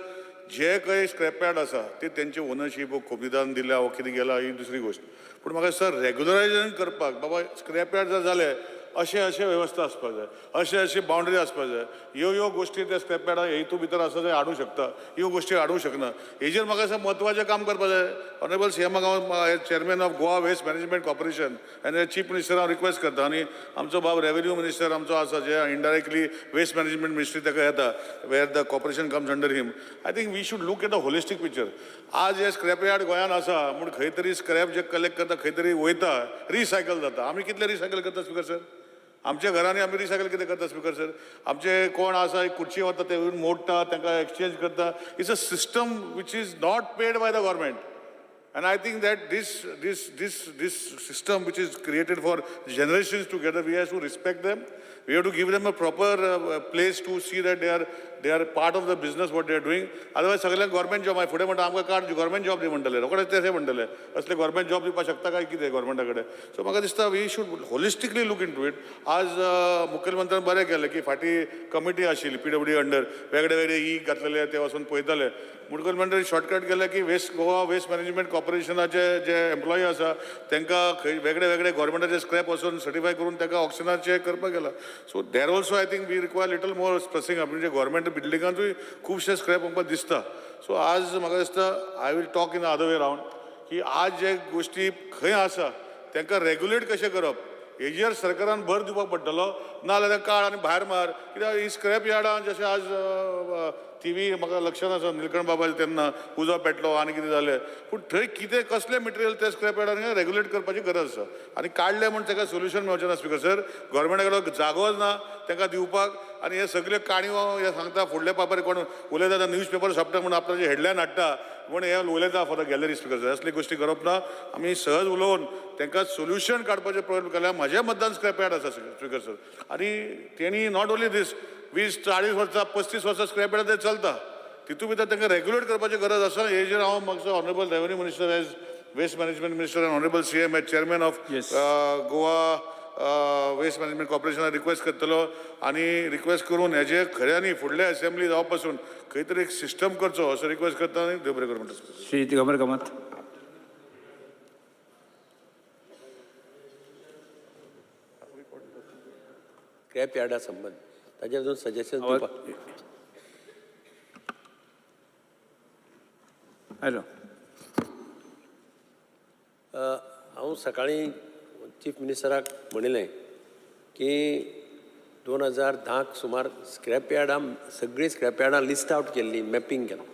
जे काही स्क्रॅप यार्ड आसा ते तेंचे ओनरशीप कोमिदान दिल्या वो कितें गेला ही दुसरी गोश्ट, पूण म्हाका दिसता रेगुलरायजेशन करपाक बाबा स्क्रॅप यार्ड जर जालें अशें अशें वेवस्था आसपाक जाय, अशें अशें बाउंड्री आसपाक जाय, ह्यो ह्यो गोश्टी त्या स्क्रॅप यार्डा हेतू भितर आसा ते हाडूंक शकता, ह्यो गोश्टी हाडूंक शकना. हेजेर म्हाका दिसता म्हत्वाचें काम करपाक जाय. ऑनरेबल सी एमाक हांव chairman of Goa waste management corporation आनी चीफ मिनिस्टर हांव रिक्वेस्ट करता आनी आमचो बाब रेवेन्यू मिनिस्टर आमचो आसा जे इनडायरेक्टली वेस्ट मॅनेजमेंट मिनिस्ट्री ताका येता, where the corporation comes under him. I think we should look at a holistic picture. आज हे स्क्रॅप यार्ड गोंयांत आसा म्हूण खंय तरी स्क्रॅप जे कलेक्ट करता खंय तरी वयता, रिसायकल जाता. आमी कितले रिसायकल करता स्पिकर सर? आमच्या घरांनी आमी रिसायकल कितें करता स्पिकर सर? आमचे कोण आसा एक खुर्ची वता ते मोडटा, तांकां एक्सचेंज करता. It's a system which is not paid by the government. And I think that this this this this system which is created for generations together, we have to respect them. We have to give them a proper place to see that they are part of the business what they are doing. Otherwise सगळ्यांक government job फुडें म्हणटा आमकां काड government job दी म्हणटले, रोखडेच तें म्हणटले असले गव्हर्मेंट जॉब दिवपाक शकता काय कितें गव्हर्मेंटा कडेन. सो म्हाका दिसता we should holistically look into it. आज मुखेलमंत्र्यान बरें केलें की फाटीं कमिटी आशिल्ली पीडब्ल्यूडी अंडर, वेगळे वेगळे ई घातलेले ते वचून पळयताले. मुखेलमंत्र्यान शॉर्टकट केलें की वेस्ट गोवा वेस्ट मॅनेजमेंट कॉर्पोरेशनाचे जे एम्प्लॉई आसा तांकां खंय वेगळे वेगळे गव्हर्मेंटाचे स्क्रॅप वचून सर्टिफाय करून तांकां ऑक्शनाचे करपाक गेला. So there also I think we require little more stressing up. म्हणजे गव्हर्मेंट बिल्डिंगांतूय खुबशे स्क्रॅप आमकां दिसता. सो आज म्हाका दिसता I will talk in other way round की आज जे गोश्टी खंय आसा तांकां रेगुलेट कशें करप हेजेर सरकारान भर दिवपाक पडटलो, ना जाल्यार काड आनी भायर मार. कित्याक ही स्क्रॅप यार्डां जशें आज टी व्ही म्हाका लक्षांत आसा निलकंठ बाबा तेन्ना उजो पेटलो आनी कितें जालें, पूण थंय कितें कसलें मटेरियल ते स्क्रॅप यार्डान रेगुलेट करपाची गरज आसा. आनी काडलें म्हूण ताका सोल्युशन मेळचें ना स्पिकर सर. गव्हर्मेंटा कडेन जागोच ना तांकां दिवपाक. आनी हे सगळे काणयो हे सांगता फुडले पापर कोण उलयता न्यूज पेपर सोंपता म्हूण आपल्याचे हेडलायन हाडटा म्हूण हे उलयता for the gallery speaker sir. असली गोश्टी करप ना. आमी सहज उलोवन तांकां सोल्युशन काडपाचें प्रयत्न केल्यार म्हजें मतदान स्क्रॅप यार्ड आसा स्पिकर सर. आनी तेणी not only these 20-40 वर्सां 35 वर्सां स्क्रॅप यार्ड ते चलता, तितूंत भितर तांकां रेगुलेट करपाची गरज आसा. हेजेर हांव म्हाका honourable revenue minister as waste management minister and honourable C M as chairman of Goa waste management कॉर्पोरेशनाक request करतलो आनी रिक्वेस्ट करून हेजे खऱ्यांनी फुडल्या असेंब्ली जावपा पासून खंय तरी एक सिस्टम करचो असो रिक्वेस्ट करता आनी देव बरें करूं म्हणटा. श्री दिगंबर कामत. स्क्रॅप यार्डा संबंद ताजेर अजून सजेशन दिवपाक. हॅलो, हांव सकाळीं चीफ मिनिस्टराक म्हणिल्लें की 2010 सुमार स्क्रॅप यार्डां सगळीं स्क्रॅप यार्डां लिस्ट आवट केल्लीं, मॅपींग केलां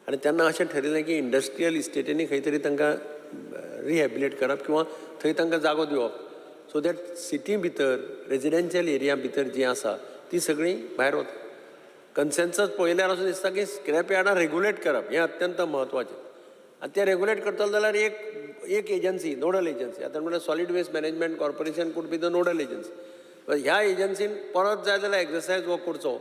आनी तेन्ना अशें ठरयलें की इंडस्ट्रियल इस्टेटींनी खंय तरी तांकां रिहॅबिलेट करप किंवा थंय तांकां जागो दिवप, सो that city भितर रेजिडेन्शियल एरिया भितर जीं आसा ती सगळीं भायर वता. कन्सेन्सस पळयल्यार अशें दिसता की स्क्रॅप यार्डां रेगुलेट करप हें अत्यंत म्हत्वाचें. आनी तें रेगुलेट करतलो जाल्यार एक एजन्सी, नोडल एजन्सी, आतां म्हणल्यार solid waste management corporation could be the nodal agency. ह्या एजन्सीन परत जाय जाल्यार एक्सरसायज हो करचो,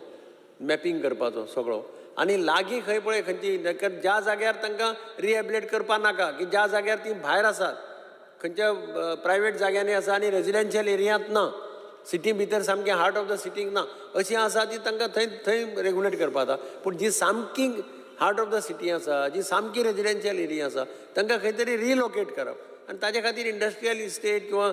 मॅपींग करपाचो सगळो, आनी लागीं खंय पळय खंयची ज्या जाग्यार तांकां रिहॅबिलेट करपाक नाका की ज्या जाग्यार ती भायर आसात, खंयच्या प्रायवेट जाग्यांनी आसा आनी रेजिडेन्शियल एरियांत ना, सिटी भितर सामकें हार्ट ऑफ the सिटीक ना, अशी आसा ती तांकां थंय थंय रेगुलेट करपा जाता. पूण जी सामकी हार्ट ऑफ the city आसा, जी सामकी रेजिडेन्शियल एरिया आसा, तांकां खंय तरी रिलोकेट करप आनी ताजे खातीर इंडस्ट्रियल इस्टेट किंवा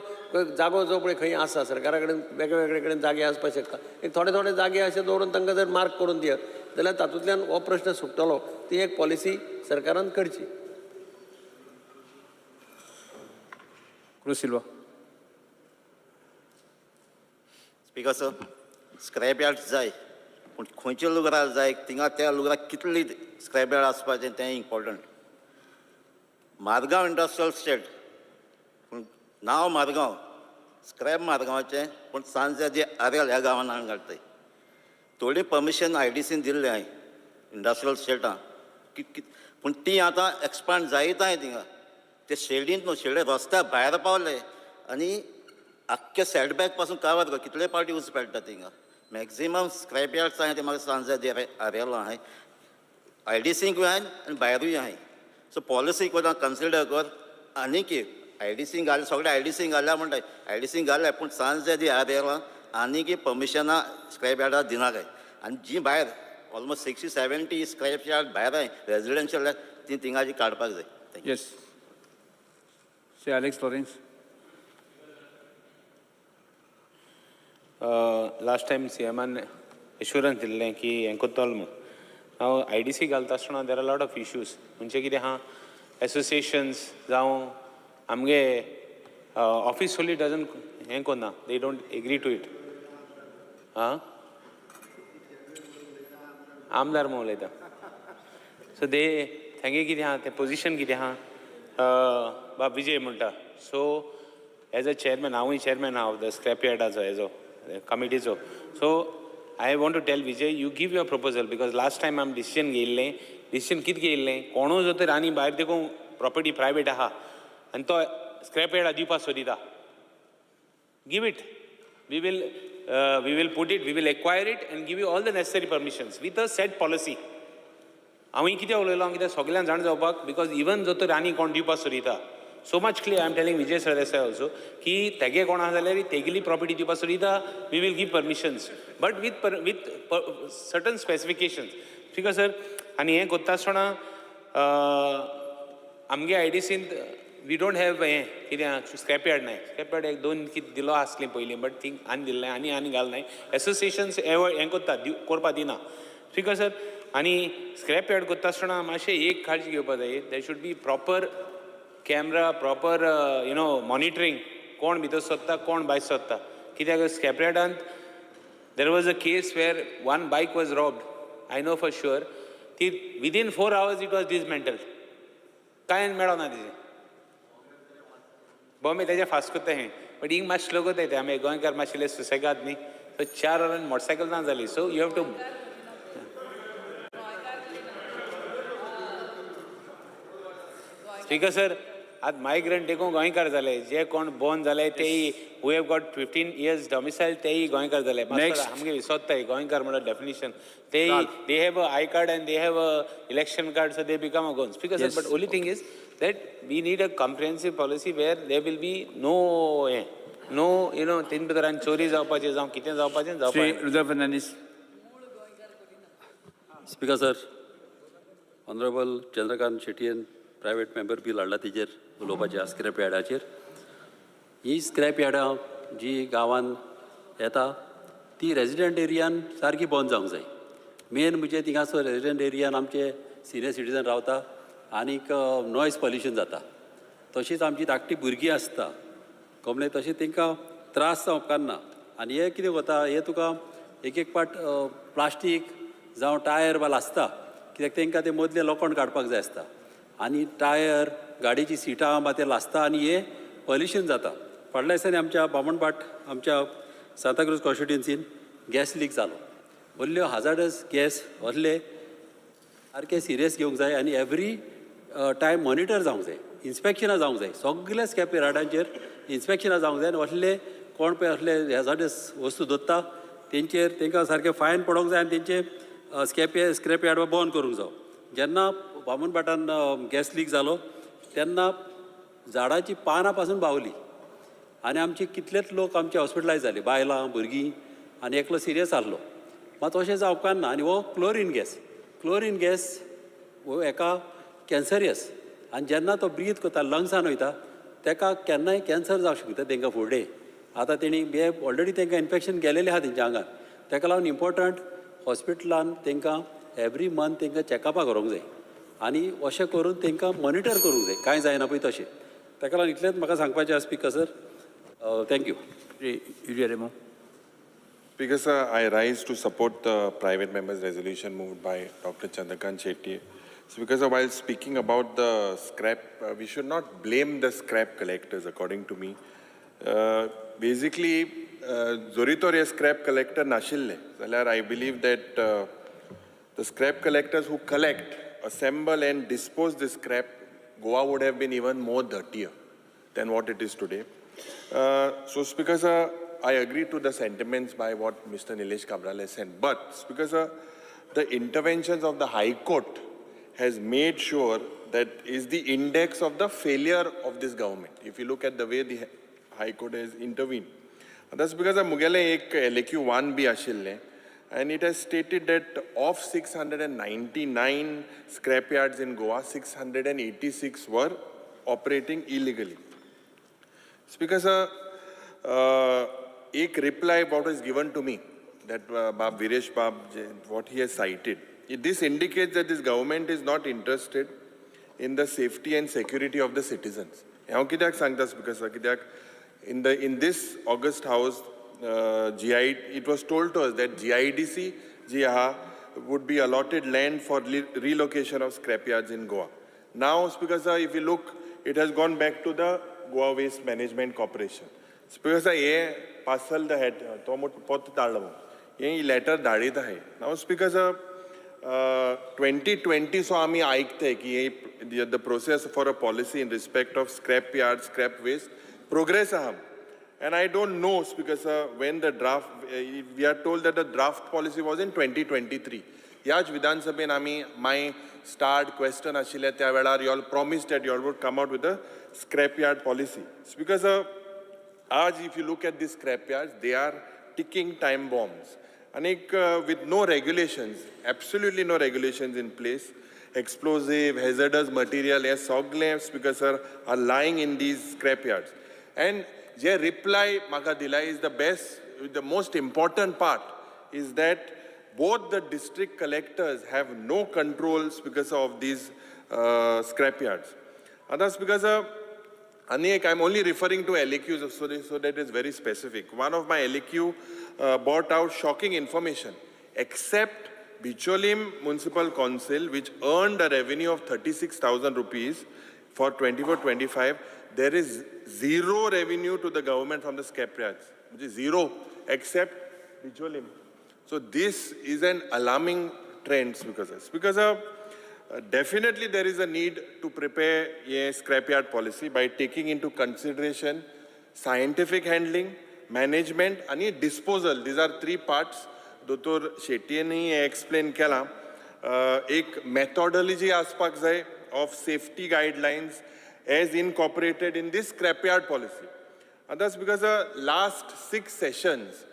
जागो जो पळय खंय आसा सरकारा कडेन वेगळे कडेन जागे आसपाक शकता, एक थोडे थोडे जागे अशे दवरून तांकां जर मार्क करून दियत जाल्यार तातूंतल्यान हो प्रश्न सुट्टलो. ती एक पॉलिसी सरकारान करची. Cruz Silva. Speaker sir, scrap yard जाय, पूण खंयच्या लुगरार जाय थिंगा त्या लुगराक कितली स्क्रॅप यार्ड आसपाचें तें इम्पॉर्टंट. मारगांव इंडस्ट्रियल स्टेट, पूण नांव मारगांव, स्क्रॅप मारगांवाचें, पूण सांजे आरेल ह्या गांवान हाडून घालताय. थोडी परमिशन आय.डी.सीन दिल्लें हांवें इंडस्ट्रियल स्टेटां, पूण ती आतां एक्सपांड जायत आहाय थिंगा. ते शेडींत न्हू, शेडे रस्त्या भायर पावले आनी आख्खे सेटबॅक पासून कावर कितले पावटी यूज पडटा थिंगा. मॅक्झिमम स्क्रॅप यार्ड्स आहाय ते म्हाका सांजे आरेलो आहाय, आय.डी.सींकूय आहाय आनी भायरूय आहाय. सो पॉलिसी कोता कन्सिडर कर आनी की आय.डी.सींक घाल, सगळे आय.डी.सींक घाल्या म्हणटाय, आय.डी.सींक घाल्या पूण सांजे आरेला आनी की परमिशनां स्क्रॅप यार्डाक दिना काय. आनी जी भायर ऑलमोस्ट 60-70 स्क्रॅप यार्ड भायर आहाय रेजिडेन्शियल, ती थिंगाची काडपाक जाय. Thank you. Yes. Shri Alex Lawrence. Last time सीएमान एश्युरन्स दिल्लें की हें करतलो म्हूण. हांव आय.डी.सी घालता आसतना there are lot of issues. म्हणजे कितें आहा, एसोसिएशन्स जावं आमगे ऑफिस सोली डजन हें करना, they don't agree to it. आं, आमदार म्हूण उलयता. सो दे तेंगे कितें आहा तें पोजिशन कितें आहा, बाब विजय म्हणटा. सो एज अ चेअरमॅन, हांवूय चेअरमॅन आहा ऑफ the scrap यार्डाचो हेजो कमिटीचो. So I want to tell Vijay, you give your proposal, because last time आमी डिसिजन घेयल्लें. डिसिजन कितें घेयल्लें, कोणूय जर तर आनी भायर देखून प्रॉपर्टी प्रायवेट आहा आनी तो स्क्रॅप यार्डा दिवपाक सोदिता, give it. We will put it, we will acquire it and give you all the necessary permissions with a set policy. हांवें कितें उलयलो कित्याक सगल्यांक जाण जावपाक, because even जर तर आनी कोण दिवपाक सोदिता, so much clear I am telling Vijay Sardesai also की तेगे कोण आहा जाल्यार तेगेली प्रॉपर्टी दिवपाक सोदिता, we will give permissions but with certain specifications. ठीक आसा सर. आनी हें करता आसतना आमगे आय.डी.सींत we don't have हें कितें स्क्रॅप यार्ड नाय. स्क्रॅप यार्ड एक दोन कितें दिलो आसलीं पयलीं, बट थिंग आनी दिल्लें आनी आनी घाल नाय. एसोसिएशन्स हें करता, करपा दिना. ठीक आसा सर. आनी स्क्रॅप यार्ड करता आसतना मातशें एक काळजी घेवपा जाय, there should be proper camera, proper monitoring, कोण भितर सोदता, कोण भायर सोदता. कित्याक scrap यार्डांत there was a case where one bike was robbed, I know for sure. ती within 4 hours it was dismantled, कांय मेळना तिजें. बॉम्बे तेजें फास्ट करता हें, बट हिंग मातशें स्लो करता ते. आमी गोंयकार मातशे सुसेगाद न्ही, सो 4 वरान मोटरसायकल ना जाली. So you have to, speaker sir, आतां मायग्रंट देखून गोंयकार जाले, जे कोण बोर्न जाले तेय, who have got 15 years domicile, तेय गोंयकार जाले. Next. आमगे विसोत्ताय गोंयकार म्हणल्यार डेफिनेशन ते, they have a I card and they have a election card, so they become a Goan. Speaker sir, but only thing is that we need a comprehensive policy where there will be no हें, no you know तेन भितर आनी चोरी जावपाचें जावं कितें जावपाचें श्री जावपाचें. Rudra Fernandes. Speaker sir, honourable Chandrakant शेटयेन private member bill हाडला तेजेर उलोवपाचें आहा स्क्रॅप यार्डाचेर. ही स्क्रॅप यार्डां जी गांवान येता ती रेजिडंट एरियान सारकी बंद जावंक जाय. मेन म्हणजे थिंगासर रेजिडंट एरियान आमचे सिनियर सिटीजन रावता आनीक नॉयज पॉल्युशन जाता. तशीच आमची धाकटी भुरगीं आसता कमले, तशें तांकां त्रास जावंक उपकारना. आनी हें कितें वता, हें तुका एक एक पाट प्लास्टीक जावं टायर बा लासता, कित्याक तांकां ते मदलें लोखण काडपाक जाय आसता आनी टायर गाडयेची सिटां बा ते लासता आनी हें पॉल्युशन जाता. फाटल्या दिसांनी आमच्या बामणभाट आमच्या सांताक्रूज कॉन्स्टिट्युन्सीन गॅस लीक जालो. व्हडल्यो हाजार्डस गॅस असले सारके सिरियस घेवंक जाय आनी एवरी टायम मॉनिटर जावंक जाय, इन्स्पेक्शनां जावंक जाय, सगल्या स्क्रॅप यार्डांचेर इन्स्पेक्शनां जावंक जाय आनी असले कोण पळय असले हॅजार्डस वस्तू दवरता तेंचेर तांकां सारकें फायन पडोंक जाय आनी तेंचे स्क्रॅप यार्ड बंद करूंक जाय. जेन्ना बामणभाटान गॅस लीक जालो तेन्ना झाडाची पानां पासून बावली. आनी आमचे कितलेच लोक आमचे हॉस्पिटलायज जाले, बायलां भुरगीं, आनी एकलो सिरियस आहलो. मात अशें जावपाक ना. आनी हो क्लोरीन गॅस, क्लोरीन गॅस हो एका कॅन्सरियस, आनी जेन्ना तो ब्रीद करता लंग्सान वयता तेका केन्नाय कॅन्सर जावंक शकता तेंकां फुडें. आतां तेणी हे ऑलरेडी तेंकां इन्फेक्शन गेलेलें आहा तेंच्या आंगार. तेका लागून इम्पोर्टंट हॉस्पिटलान तेंकां एवरी मंथ तेंकां चॅकअपाक व्हरूंक जाय आनी अशें करून तेंकां मॉनिटर करूंक जाय, कांय जायना पळय तशें. तेका लागून इतलेंच म्हाका सांगपाचें आसा speaker sir. Thank you. Shri Yuri Alemao. Speaker sir, I rise to support the private members resolution moved by Dr. Chandrakant Shetye. Speaker sir, while speaking about the scrap, we should not blame the scrap collectors, according to me. Basically, जरी तर हे scrap collector नाशिल्ले जाल्यार I believe that the scrap collectors who collect, assemble and dispose the scrap, Goa would have been even more dirtier than what it is today. So, Speaker sir, I agree to the sentiments by what Mr. Nilesh Cabral has said. But, Speaker sir, the interventions of the High Court has made sure that is the index of the failure of this government. If you look at the way the High Court has intervened. That's because मुगेलें एक LAQ 1 B आशिल्लें and it has stated that of 699 scrapyards in Goa, 686 were operating illegally. Speaker sir, एक reply what was given to me, that Bab Viresh Bab, what he has cited, this indicates that this government is not interested in the safety and security of the citizens. हांव कित्याक सांगता Speaker sir, कित्याक in this August House, it was told to us that GIDC जी आहा would be allotted land for relocation of scrapyards in Goa. Now, Speaker sir, if you look, it has gone back to the Goa Waste Management Corporation. Speaker sir, हे parcel the head, तो पोत धाडलो हे letter धाडीत आहे. Now, Speaker sir, 2020 so आमी आयकते की the process for a policy in respect of scrap yard, scrap waste, progress आहा. And I don't know, Speaker sir, when the draft, we are told that the draft policy was in 2023. ह्याच विधानसभेन आमी my starred question आशिल्ले त्या वेळार you all promised that you all would come out with a scrapyard policy. Speaker sir, आज if you look at these scrapyards, they are ticking time bombs. Anik with no regulations, absolutely no regulations in place, explosive, hazardous material, हे सगळे Speaker sir, are lying in these scrapyards. And J reply म्हाका दिला is the best, the most important part is that both the district collectors have no controls because of these scrapyards. Others because Anik, I'm only referring to LAQs so that is very specific. One of my LAQ brought out shocking information. Except Bicholim Municipal Council, which earned a revenue of 36,000 rupees for 24-25, there is zero revenue to the government from the scrapyards, which is zero, except Bicholim. So this is an alarming trend, because definitely there is a need to prepare a scrapyard policy by taking into consideration scientific handling, management, and disposal. These are three parts. Dr. Shetty explain केला. एक methodology आसपाक जाय of safety guidelines as incorporated in this scrapyard policy. And that's because the last 6 sessions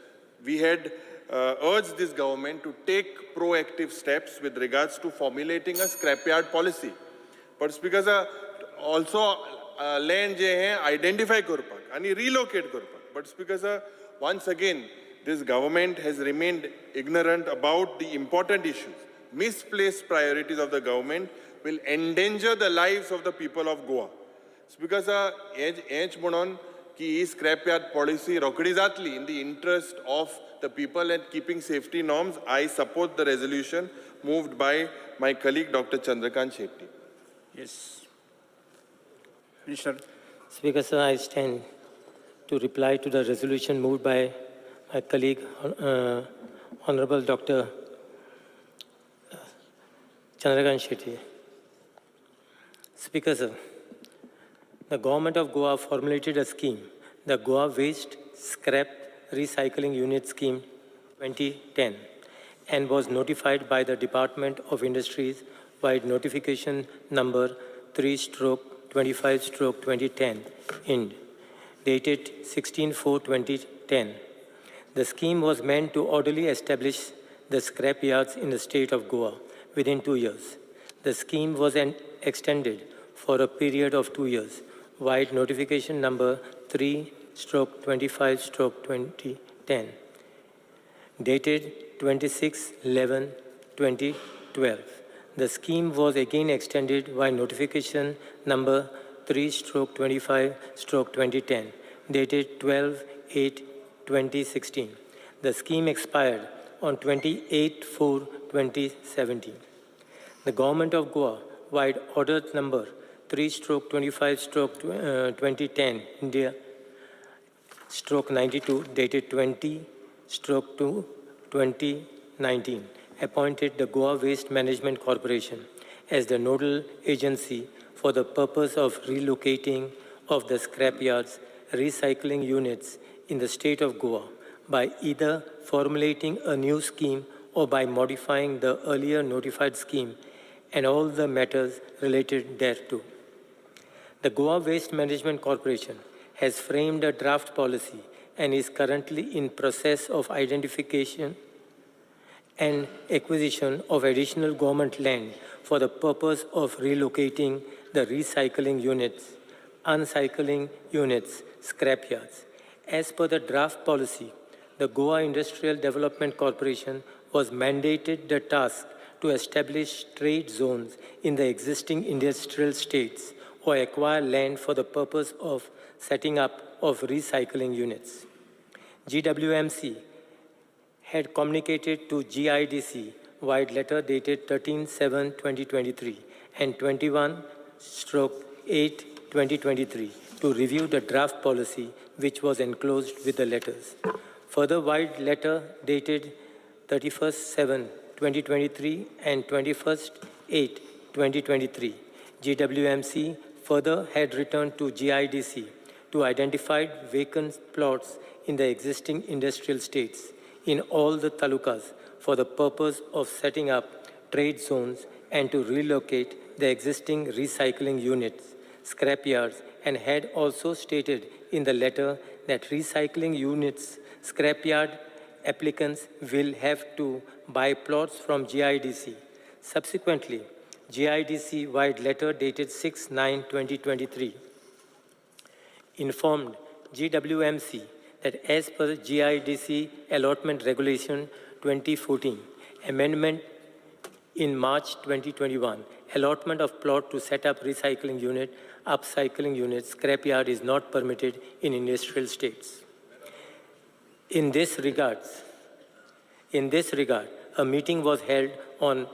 we had urged this government to take proactive steps with regards to formulating a scrapyard policy. But because also land जे हे identify करपाक आनी relocate करपाक. But because once again this government has remained ignorant about the important issues. Misplaced priorities of the government will endanger the lives of the people of Goa. Because हेच म्हणून की ही scrapyard policy रोखडी जातली in the interest of the people and keeping safety norms. I support the resolution moved by my colleague Dr. Chandrakant Shetty. Yes. Minister. Speaker sir, I stand to reply to the resolution moved by my colleague Honorable Dr. Chandrakant Shetty. Speaker sir, the government of Goa formulated a scheme, the Goa Waste Scrap Recycling Unit Scheme 2010, and was notified by the Department of Industries by notification number 3/25/2010 IND. dated 16/4/2010. The scheme was meant to orderly establish the scrap yards in the state of Goa within 2 years. The scheme was extended for a period of 2 years, vide notification number 3/25/2010, dated 26/11/2012. The scheme was again extended by notification number 3/25/2010, dated 12/8/2016. The scheme expired on 28/4/2017. The Government of Goa, vide order number 3/25/2010, India /92, dated 20/2/2019, appointed the Goa Waste Management Corporation as the nodal agency for the purpose of relocating of the scrapyards, recycling units in the state of Goa by either formulating a new scheme or by modifying the earlier notified scheme and all the matters related thereto. The Goa Waste Management Corporation has framed a draft policy and is currently in process of identification and acquisition of additional government land for the purpose of relocating the recycling units, uncycling units, scrapyards. As per the draft policy, the Goa Industrial Development Corporation was mandated the task to establish trade zones in the existing industrial states or acquire land for the purpose of setting up of recycling units. GWMC had communicated to GIDC vide letter dated 13/7/2023 and 21/8/2023 to review the draft policy, which was enclosed with the letters. Further, vide letter dated 31/7/2023 and 21/8/2023, GWMC further had returned to GIDC to identify vacant plots in the existing industrial states in all the talukas for the purpose of setting up trade zones and to relocate the existing recycling units, scrapyards, and had also stated in the letter that recycling units, scrapyard applicants will have to buy plots from GIDC. Subsequently, GIDC vide letter dated 6/9/2023 informed GWMC that as per GIDC Allotment Regulation 2014, amendment in March 2021, allotment of plot to set up recycling unit, upcycling unit, scrapyard is not permitted in industrial states. In this regard, a meeting was held on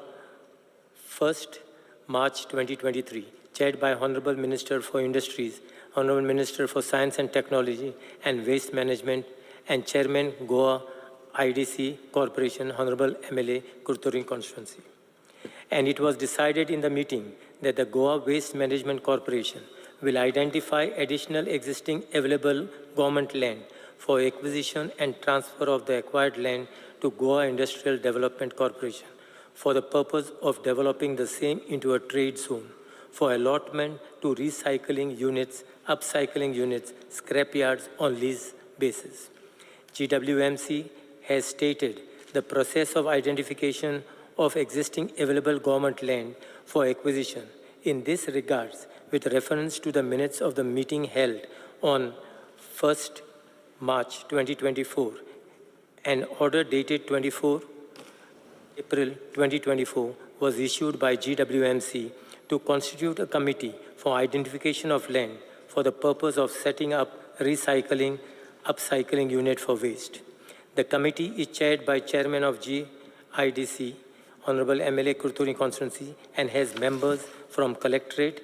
1st March 2023, chaired by Honorable Minister for Industries, Honorable Minister for Science and Technology and Waste Management, and Chairman Goa IDC Corporation, Honorable MLA, Curtorim Constituency. And it was decided in the meeting that the Goa Waste Management Corporation will identify additional existing available government land for acquisition and transfer of the acquired land to Goa Industrial Development Corporation for the purpose of developing the same into a trade zone for allotment to recycling units, upcycling units, scrapyards on lease basis. GWMC has stated the process of identification of existing available government land for acquisition. In this regards, with reference to the minutes of the meeting held on 1st March 2024, an order dated 24 April 2024 was issued by GWMC to constitute a committee for identification of land for the purpose of setting up recycling, upcycling unit for waste. The committee is chaired by Chairman of GIDC, Honorable MLA Curtorim Constituency, and has members from Collectorate,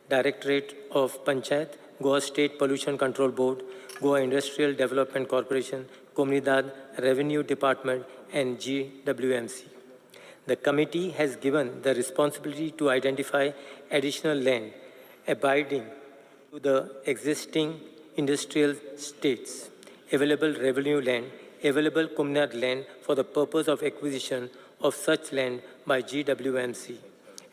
Directorate of Panchayat, Goa State Pollution Control Board, Goa Industrial Development Corporation, Comunidade Revenue Department, and GWMC. The committee has given the responsibility to identify additional land abiding to the existing industrial states, available revenue land, available Comunidade land for the purpose of acquisition of such land by GWMC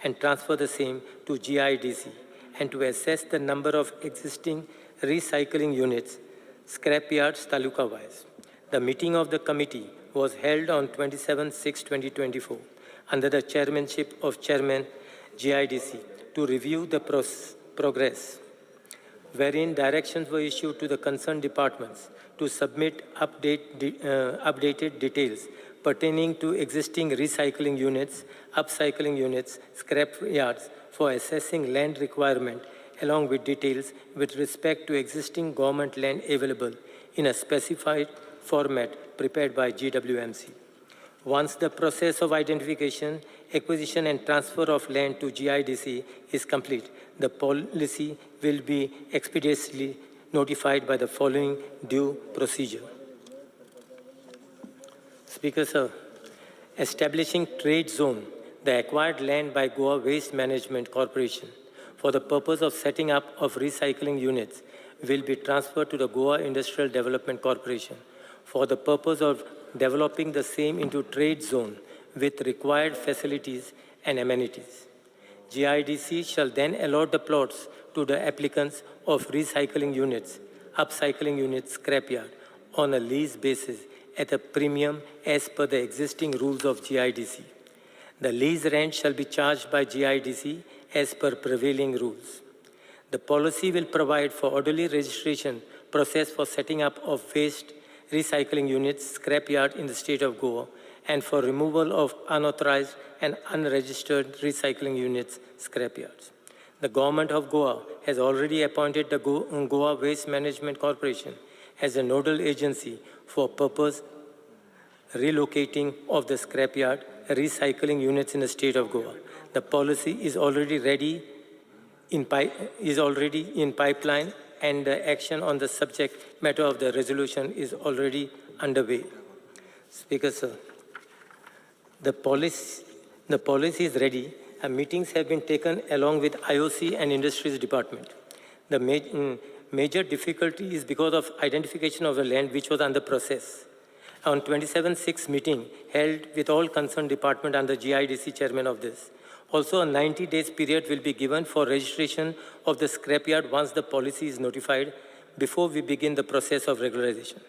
and transfer the same to GIDC, and to assess the number of existing recycling units, scrap yards taluka-wise. The meeting of the committee was held on 27/6/2024 under the chairmanship of Chairman GIDC to review the progress, wherein directions were issued to the concerned departments to submit updated details pertaining to existing recycling units, upcycling units, scrap yards for assessing land requirement, along with details with respect to existing government land available in a specified format prepared by GWMC. Once the process of identification, acquisition, and transfer of land to GIDC is complete, the policy will be expeditiously notified by the following due procedure. Speaker, sir, establishing trade zone, the acquired land by Goa Waste Management Corporation for the purpose of setting up of recycling units will be transferred to the Goa Industrial Development Corporation for the purpose of developing the same into trade zone with required facilities and amenities. GIDC shall then allot the plots to the applicants of recycling units, upcycling units, scrapyard on a lease basis at a premium as per the existing rules of GIDC. The lease rent shall be charged by GIDC as per prevailing rules. The policy will provide for orderly registration process for setting up of waste recycling units, scrapyard in the state of Goa, and for removal of unauthorized and unregistered recycling units, scrapyards. The government of Goa has already appointed the Goa Waste Management Corporation as a nodal agency for purpose relocating of the scrapyard recycling units in the state of Goa. The policy is already ready is already in pipeline, and the action on the subject matter of the resolution is already underway. Speaker, sir, the policy is ready, and meetings have been taken along with IOC and Industries Department. The major difficulty is because of identification of the land which was under process. On 27/6 meeting held with all concerned department under GIDC chairman of this. Also, a 90 days period will be given for registration of the scrapyard once the policy is notified before we begin the process of regularization.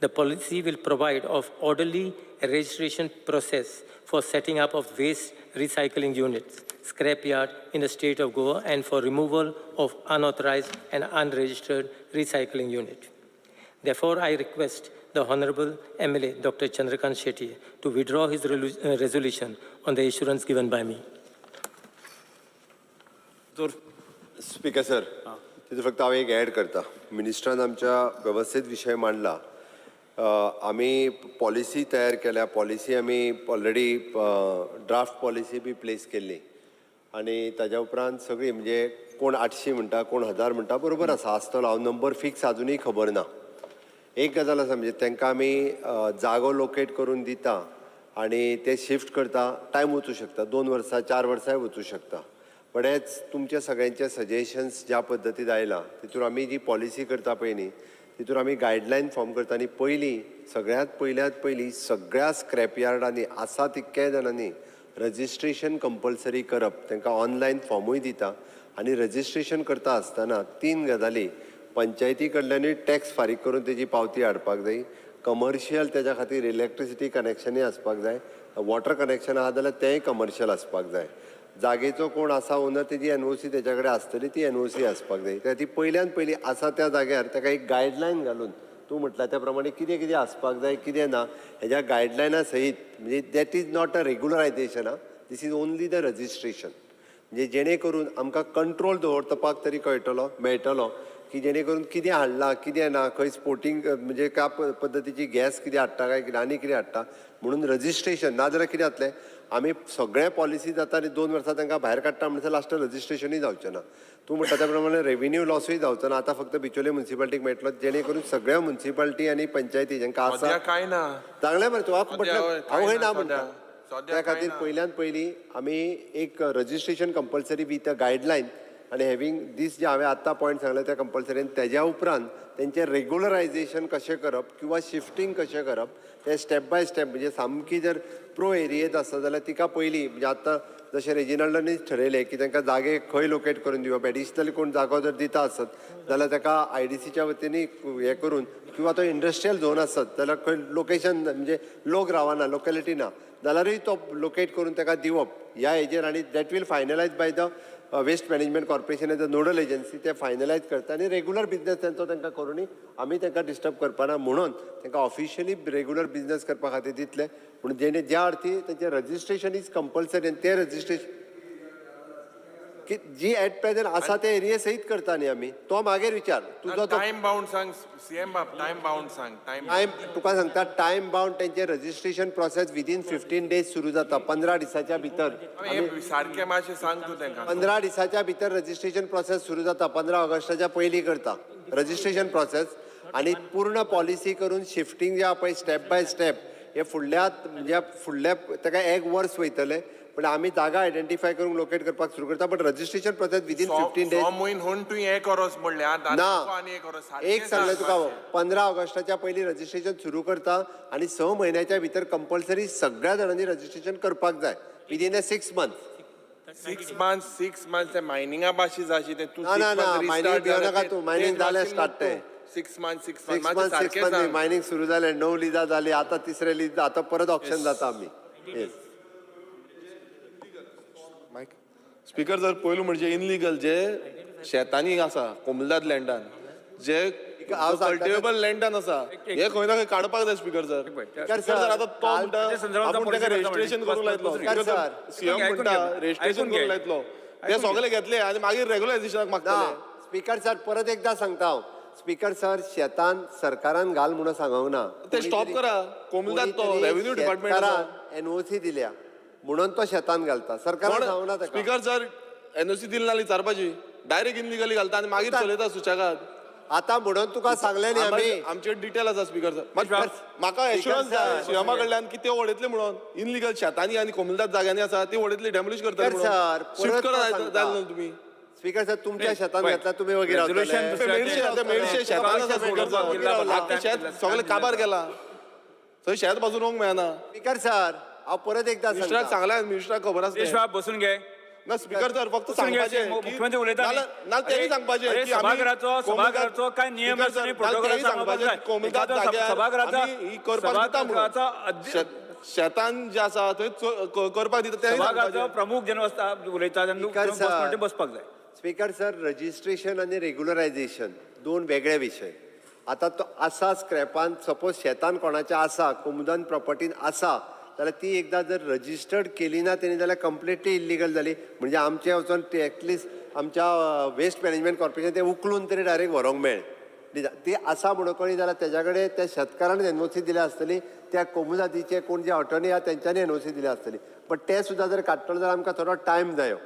The policy will provide of orderly registration process for setting up of waste recycling units, scrapyard in the state of Goa, and for removal of unauthorized and unregistered recycling unit. Therefore, I request the Honorable MLA, Dr. Chandrakant Shetty, to withdraw his resolution on the assurance given by me. Speaker sir, तितून फक्त हांव एक add करता. मिनिस्टरान आमच्या वेवस्थीत विशय मांडला. आमी पॉलिसी तयार केल्या, पॉलिसी आमी ऑलरेडी ड्राफ्ट पॉलिसी बी प्लेस केल्ली आनी ताज्या उपरांत सगळी म्हणजे कोण 800 म्हणटा, कोण 1000 म्हणटा, बरोबर आसा आसतलो, हांव नंबर फिक्स आजुनूय खबर ना. एक गजाल आसा म्हणजे तांकां आमी जागो लोकेट करून दिता आनी ते शिफ्ट करता, टायम वचूं शकता, 2 वर्सां 4 वर्सांय वचूं शकता. बट एज तुमच्या सगळ्यांचे सजेशन्स ज्या पद्दतीन आयला तितून आमी जी पॉलिसी करता पळय न्ही, तितून आमी गायडलायन फॉर्म करता आनी पयलीं सगळ्यांत पयल्यात पयलीं सगळ्या स्क्रॅप यार्डांनी आसा तितक्या जाणांनी रजिस्ट्रेशन कंपल्सरी करप, तांकां ऑनलायन फॉर्मूय दिता आनी रजिस्ट्रेशन करता आसतना 3 गजाली, पंचायती कडल्यानूय टॅक्स फारीक करून तेजी पावती हाडपाक जाय, कमर्शियल तेज्या खातीर इलेक्ट्रिसिटी कनेक्शनूय आसपाक जाय, वॉटर कनेक्शन आहा जाल्यार तेंय कमर्शियल आसपाक जाय, जागेचो कोण आसा ओनर तेजी एनओसी तेज्या कडेन आसतली, ती एनओसी आसपाक जाय. त्या ती पयल्यान पयलीं आसा त्या जाग्यार ताका एक गायडलायन घालून तूं म्हटलां त्या प्रमाणे कितें कितें आसपाक जाय कितें ना हेज्या गायडलायना सहीत, म्हणजे that is not a regularisation आं, this is only the registration, म्हणजे जेणे करून आमकां कंट्रोल दवरपाक तरी कळटलो मेळटलो की जेणे करून कितें हाडलां कितें ना, खंय स्पोर्टींग म्हणजे त्या पद्दतीची गॅस कितें हाडटा काय कितें आनी कितें हाडटा, म्हणून रजिस्ट्रेशन. नाजाल्यार कितें जातलें, आमी सगळें पॉलिसी जाता आनी 2 वर्सां तांकां भायर काडटा म्हणसर लास्टाक रजिस्ट्रेशनूय जावचें ना. तूं म्हणटा त्या प्रमाणे रेवेन्यू लॉसूय जावचो ना, आतां फक्त बिचोले म्युनिसिपालिटीक मेळटलो, जेणे करून सगळ्या म्युनिसिपालिटी आनी पंचायती जांकां आसा कांय ना चांगलें मरे, तूं म्हटलें हांव खंय ना म्हणटा. त्या खातीर पयल्यान पयलीं आमी एक registration compulsory with a guideline आनी हॅवींग दीस जे हांवें आत्तां पॉयंट सांगले ते कंपल्सरी, आनी तेज्या उपरांत तेंचें रेगुलरायजेशन कशें करप किंवा शिफ्टींग कशें करप तें स्टेप बाय स्टेप, म्हणजे सामकी जर प्रो एरियेंत आसा जाल्यार तिका पयलीं म्हणजे आतां जशें रेजिनाल्डानी ठरयलें की तांकां जागे खंय लोकेट करून दिवप, एडिशनल कोण जागो जर दिता आसत जाल्यार ताका आयडीसीच्या वतीन हें करून, किंवा तो इंडस्ट्रियल झोन आसत जाल्यार खंय लोकेशन म्हणजे लोक रावना, लोकेलिटी ना जाल्यारूय तो लोकेट करून ताका दिवप ह्या हेजेर. आनी that will finalise by the waste management corporation as a nodal agency, ते फायनलायज करता आनी रेगुलर बिजनेस तेंचो तांकां करुनी आमी तांकां डिस्टर्ब करपाना म्हणून तांकां ऑफिशियली रेगुलर बिजनेस करपा खातीर दितले. पूण जेणे ज्या अर्थी तेंचें रजिस्ट्रेशन is compulsory आनी तें रजिस्ट्रेशन की जी एट प्रेझेंट आसा ते एरिये सहीत करता न्ही आमी, तो मागीर विचार तुजो तो टायम बाउंड सांग सीएम बाब, टायम बाउंड सांग. टायम तुका सांगता, टायम बाउंड तेंचे रजिस्ट्रेशन प्रोसेस विदीन 15 डेज सुरू जाता, 15 दिसाच्या भितर. सारकें मातशें सांग तूं तेंका. 15 दिसाच्या भितर रजिस्ट्रेशन प्रोसेस सुरू जाता, 15 ऑगस्टाच्या पयलीं करता रजिस्ट्रेशन प्रोसेस आनी पूर्ण पॉलिसी करून शिफ्टींग जे आहा पळय स्टेप बाय स्टेप हे फुडल्या म्हणजे फुडल्या ताका एक वर्स वयतलें, पण आमी जागा आयडेंटिफाय करूंक लोकेट करपाक सुरू करता. But registration process within 15 days. 6 म्हयने हून तुवें एक वरस म्हणलें, ना एक सांगलें तुका, 15 ऑगस्टाच्या पयलीं रजिस्ट्रेशन सुरू करता आनी 6 म्हयन्याच्या भितर कंपल्सरी सगळ्या जाणांनी रजिस्ट्रेशन करपाक जाय विदीन अ 6 मंथ. 6 मंथ्स 6 मंथ्स ते मायनिंगा भाशेन जाशी ते तूं. ना ना मायनिंग भियो नाका तूं, मायनिंग जालें स्टार्ट तें. 6 मंथ्स 6 मंथ्स 6 मंथ्स मायनिंग सुरू जालें, 9 लिजां जालीं, आतां तिसरे लीज, आतां परत ऑप्शन जाता आमी. स्पीकर सर, पयलू म्हणजे इनलिगल जे शेतांनी आसा, कोमलदाद लँडान, जे कल्टिवेबल लँडान आसा, हे खंय ना खंय काडपाक जाय स्पीकर सर. स्पीकर सर आतां तो म्हणटा आपूण ताका रजिस्ट्रेशन करूंक लायतलो, सीएम म्हणटा रजिस्ट्रेशन करूंक लायतलो, ते सगळे घेतले आनी मागीर रेगुलरायझेशनाक मागतले. स्पीकर सर परत एकदां सांगता हांव, स्पीकर सर शेतान सरकारान घाल म्हणून सांगूंक ना, ते स्टॉप करा. कोमलदाद तो रेव्हेन्यू डिपार्टमेंट एनओसी दिल्या म्हणून तो शेतान घालता, सरकारान सांगूंक ना ताका. स्पीकर सर एनओसी दिली ना विचारपाची, डायरेक्ट इनलिगली घालता आनी मागीर चलयता सुशेगाद. आतां म्हणून तुका सांगलें न्ही आमी, आमचे डिटेल आसा स्पीकर सर. म्हाका एश्युरन्स जाय सीएमा कडल्यान की ते वडयतले म्हणून इनलिगल शेतांनी आनी कोमलदाद जाग्यांनी आसा ती वडयतली, डेमोलिश करतले सर, शिफ्ट करा जाय तुमी. स्पीकर सर तुमच्या शेतान घातला तुमी वगैरे मेडशे शेतान आसा स्पीकर सर, शेत सगळें काबार केला, थंय शेत पासून रोवंक मेळना. स्पीकर सर हांव परत एकदां मिनिस्टराक सांगलां, मिनिस्टराक खबर आसा. बसून घे ना स्पीकर सर, फक्त सांगपाचें मुख्यमंत्री उलयता ना तेणी सांगपाचें सभाघराचो सभाघराचो काय नियम शेतान जे आसा थंय करपाक दिता तेणी सभाघराचो प्रमुख जेन्ना उलयता तेन्ना बसपाक जाय. स्पीकर सर रजिस्ट्रेशन आनी रेगुलरायझेशन दोन वेगळे विशय. आतां तो आसा स्क्रॅपान सपोज शेतान कोणाच्या आसा, कोमुदान प्रॉपर्टीन आसा जाल्यार ती एकदां जर रजिस्टर्ड केली ना तेणी जाल्यार कंप्लिटली इल्लिगल जाली. म्हणजे आमचें वचोन ते एटलिस्ट आमच्या वेस्ट मॅनेजमेंट कॉर्पोरेशन ते उखलून तरी डायरेक्ट व्हरूंक मेळ्ळें. ती आसा म्हणून कळ्ळी जाल्यार तेज्या कडेन त्या शेतकारान एनओसी दिल्या आसतली, त्या कोमुदादीचे कोण जे अटर्नी आहा तेंच्यांनी एनओसी दिल्या आसतली. बट ते सुद्दां जर काडटलो जाल्यार आमकां थोडो टायम जायो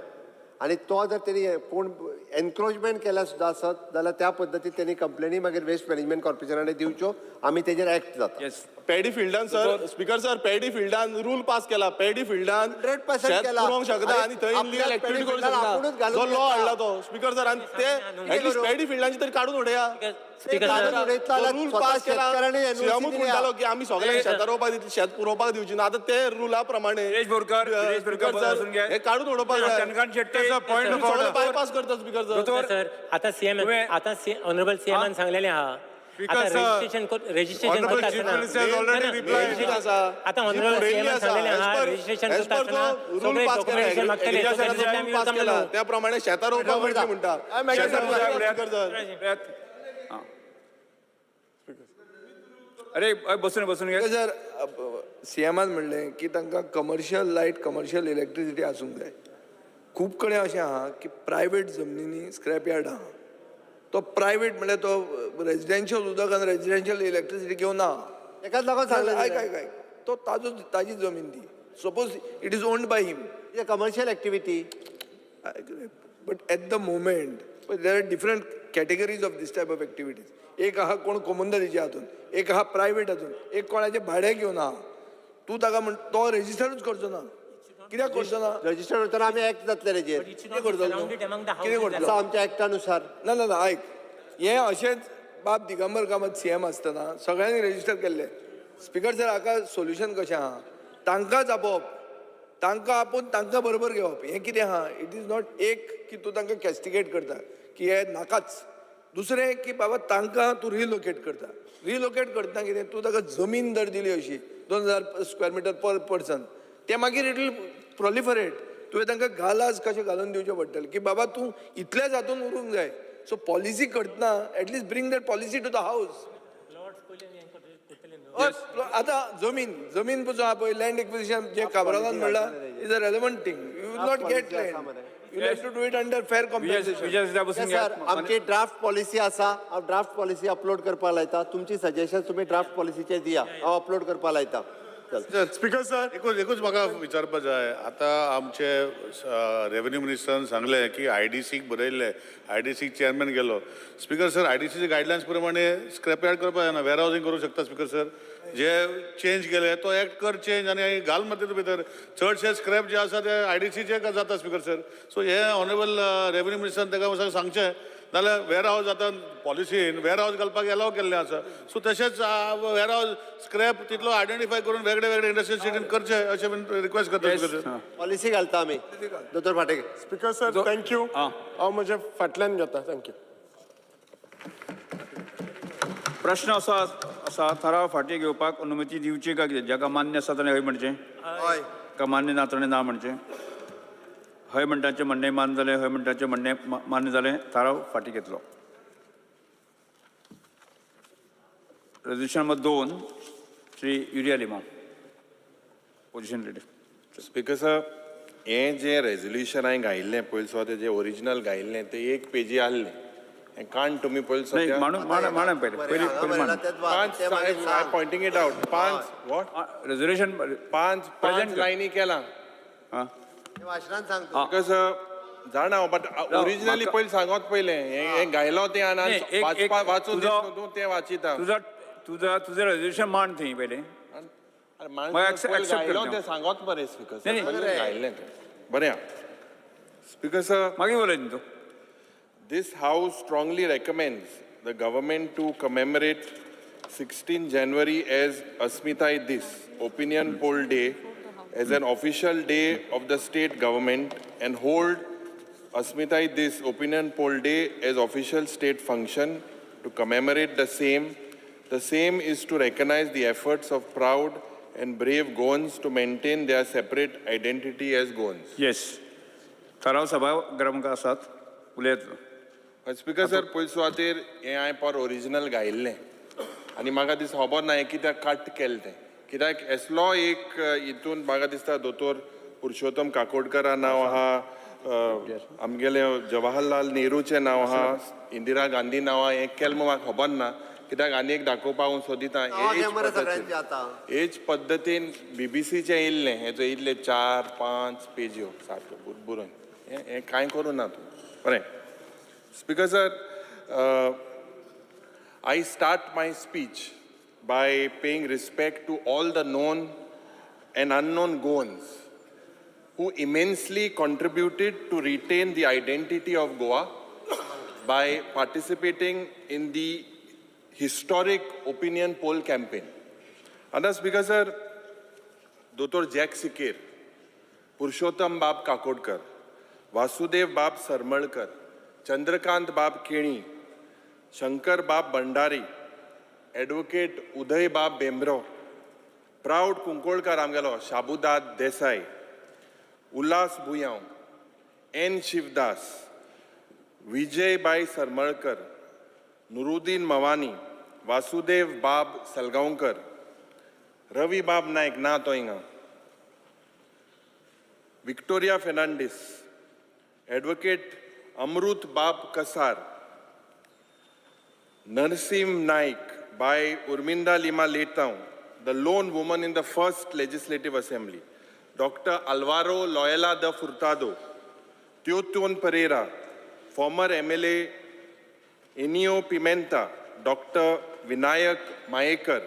आनी तो जर तेणी कोण एनक्रोचमेंट केल्या सुद्दां आसत जाल्यार त्या पद्दतीन तेणी कंप्लेनी मागीर वेस्ट मॅनेजमेंट कॉर्पोरेशनान दिवच्यो, आमी तेजेर एक्ट जाता. पेडी फिल्डान सर, स्पीकर सर पेडी फिल्डान रूल पास केला, पेडी फिल्डान 100% केला पुरोवंक शकता आनी थंय इल्लीगल एक्टिविटी करूंक शकता, जो लॉ हाडला तो स्पीकर सर. आनी ते एटलिस्ट पेडी फिल्डांची तरी काडून उडया. रूल पास केला, सीएमूच म्हणटालो की आमी सगळ्यांक शेतां रोवपाक दितली, शेत पुरोवपाक दिवची ना. आतां ते रुला प्रमाणे हे काडून उडोवपाक जाय, बायपास करता स्पीकर सर. आतां सीएम, आतां ऑनरेबल सीएमान सांगलेलें आहा आता रजिस्ट्रेशन रजिस्ट्रेशन करता आसतना आता ऑनरेबल सीएमान सांगलेलें आहा रजिस्ट्रेशन करता आसतना सगळे डॉक्युमेंटेशन मागतले, त्या प्रमाणे शेतां रोवपाक मेळटली म्हणटा. अरे बसून बसून घे सर. सीएमान म्हणलें की तांकां कमर्शियल लायट, कमर्शियल इलेक्ट्रिसिटी आसूंक जाय. खूब कडेन अशें आहा की प्रायवेट जमनींनी स्क्रॅप यार्ड आहा, तो प्रायवेट म्हणल्यार तो रेजिडेन्शियल उदक आनी रेजिडेन्शियल इलेक्ट्रिसिटी घेवन ना, एकाच लागून सांगलें. आयक आयक आयक, तो ताजो ताजी जमीन ती, suppose it is owned by him, commercial activity. But at the moment there are different categories of this type of activities. एक आहा कोण कोमुंदारीच्या हातून, एक आहा प्रायवेट हातून, एक कोणाचें भाडें घेवन आहा. तूं ताका म्हण तो रजिस्टरूच करचो ना, कित्याक करचो ना? रजिस्टर करतना आमी एक्ट जातले तेजेर. कितें करतलो? कितें करतलो आमच्या एक्टानुसार? ना ना ना, आयक, हें अशेंच बाब दिगंबर कामत सीएम आसतना सगळ्यांनी रजिस्टर केल्लें. स्पीकर सर हाका सोल्युशन कशें आहा, तांकांच आपोवप, तांकां आपोवन तांकां बरोबर घेवप हें कितें आहा, it is not एक की तूं तांकां कॅस्टिगेट करता की हे नाकाच. दुसरें की बाबा तांकां तूं रिलोकेट करता. रिलोकेट करतना कितें, तूं ताका जमीन जर दिली अशी 2000 स्क्वेअर मिटर पर पर्सन, ते मागीर it will proliferate. तुवें तांकां गालाज कशें घालून दिवचें पडटलें की बाबा तूं इतल्याच हातून उरूंक जाय. सो पॉलिसी करतना at least bring that policy to the house. आतां जमीन जमीन पसून आहा पळय, लँड एक्विजिशन जे काब्रालान म्हणलां is a relevant thing. You will not get land, you have to do it under fair compensation. Sir, आमची ड्राफ्ट पॉलिसी आसा, हांव ड्राफ्ट पॉलिसी अपलोड करपाक लायता. तुमची सजेशन तुमी ड्राफ्ट पॉलिसीचेर दिया, हांव अपलोड करपाक लायता. स्पीकर सर, एकूच म्हाका विचारपा जाय. आतां आमचे रेवेन्यू मिनिस्टरान सांगलें की आय डी सीक बरयल्लें, आय डी सीक चेअरमॅन गेलो. स्पीकर सर, आय डी सीचे गायडलायन्स प्रमाणे स्क्रॅप यार्ड करपा जायना, वेर हावजींग करूंक शकता. स्पीकर सर, जे चेंज केले तो एक्ट कर चेंज आनी घाल मरे तितून भितर. चडशे स्क्रॅप जे आसा ते आय डी सीचे जाता. स्पीकर सर, सो हे ऑनरेबल रेवेन्यू मिनिस्टरान ताका सांगचें, नाल्यार वेर हावज आतां पॉलिसीन वेर हावज घालपाक एलाव केल्लें आसा. सो तशेंच वेर हावज स्क्रॅप तितलो आयडेंटिफाय करून वेगळे वेगळे इंडस्ट्रियल सिटीन करचे अशें रिक्वेस्ट करता, स्पीकर सर. पॉलिसी घालता आमी. दोतोर Bhatekar. Speaker sir, thank you. हांव म्हज्या फाटल्यान घेता. Thank you. प्रश्न असो आसा, थाराव फाटीं घेवपाक अनुमती दिवची काय कितें? जाका मान्य आसा ताणें हय म्हणचें, हय. का मान्य ना ताणें ना म्हणचें. हय म्हणटाचें म्हणणें मान्य जालें. हय म्हणटाचें म्हणणें मान्य जालें. थाराव फाटीं घेतलो. Resolution number 2, Shri Yuri Alemao, opposition leader. Speaker sir, हें जें रेजोल्युशन हांवें घायिल्लें पयलीं सुद्दां, जें ओरिजिनल घायिल्लें तें एक पेजी आहलें. हें काण तुमी पयलीं. नाही, मांडून मांड मांड पयलें पयलीं पयलीं मांड. पांच, I pointing it out, पांच what resolution पांच पांच लायनी केलां. आं. भाशणान सांग. Because जाणा, बट ओरिजिनली पयलीं सांगत पयलें हें गायलो तें आनी वाचपा वाचून तूं तें वाचिता. तुजो तुजो तुजें रेजोल्युशन मांड थंय पयलें. गायलो तें सांगत मरे स्पीकर सर, गायल्लें तें बरें स्पीकर सर. मागीर उलय न्ही तूं. This House strongly recommends the government to commemorate 16 January as Asmitai Dis, Opinion Poll Day, as an official day of the state government and hold Asmitai Dis, Opinion Poll Day, as official state function to commemorate the same. The same is to recognize the efforts of proud and brave Goans to maintain their separate identity as Goans. Yes, थाराव सभागृह आसात, उलयत. Speaker sir, पयले सुवातेर हें हांवें पर original गायिल्लें आनी म्हाका दिसता खबर ना हें कित्याक कट केलें तें, कित्याक असलो एक हितून म्हाका दिसता दोतोर पुरुषोत्तम काकोडकरा नांव आहा, आमगेले जवाहरलाल नेहरूचें नांव आहा, इंदिरा गांधी नांव आहा. हें केलें म्हाका खबर ना कित्याक. आनी एक दाखोवपाक हांव सोदिता. हेच पद्दतीन बीबीसीचें येयल्लें, हेचो येयल्लें 4-5 पेज्यो सारक्यो बुरबुरून. हें कांय करूं ना तूं. बरें Speaker sir, I start my speech by paying respect to all the known and unknown Goans who immensely contributed to retain the identity of Goa by participating in the historic opinion poll campaign. आतां speaker sir, दोतोर jack सिकेर, पुरुषोत्तम बाब काकोडकर, वासुदेव बाब सरमळकर, चंद्रकांत बाब केणी, शंकर बाब Bhandari, advocate उदय बाब बेंब्रो, proud Kunkolkar आमगेलो शाबूदाद Desai, Ulhas Buyao, N Shivdas, Vijay बाई सरमळकर, नुरुद्दीन मवानी, वासुदेव बाब सलगांवकर, रवी बाब नायक ना तो हिंगा, विक्टोरिया फेर्नांडीस, एडवोकेट अमृत बाब कसार, नरसिंह नाईक, बाय Urminda Lima Leitao, the lone woman in the first Legislative Assembly, Doctor Alvaro Loyola de Furtado, Teoton Pereira, former MLA Enio Pimenta, Doctor Vinayak Mayekar,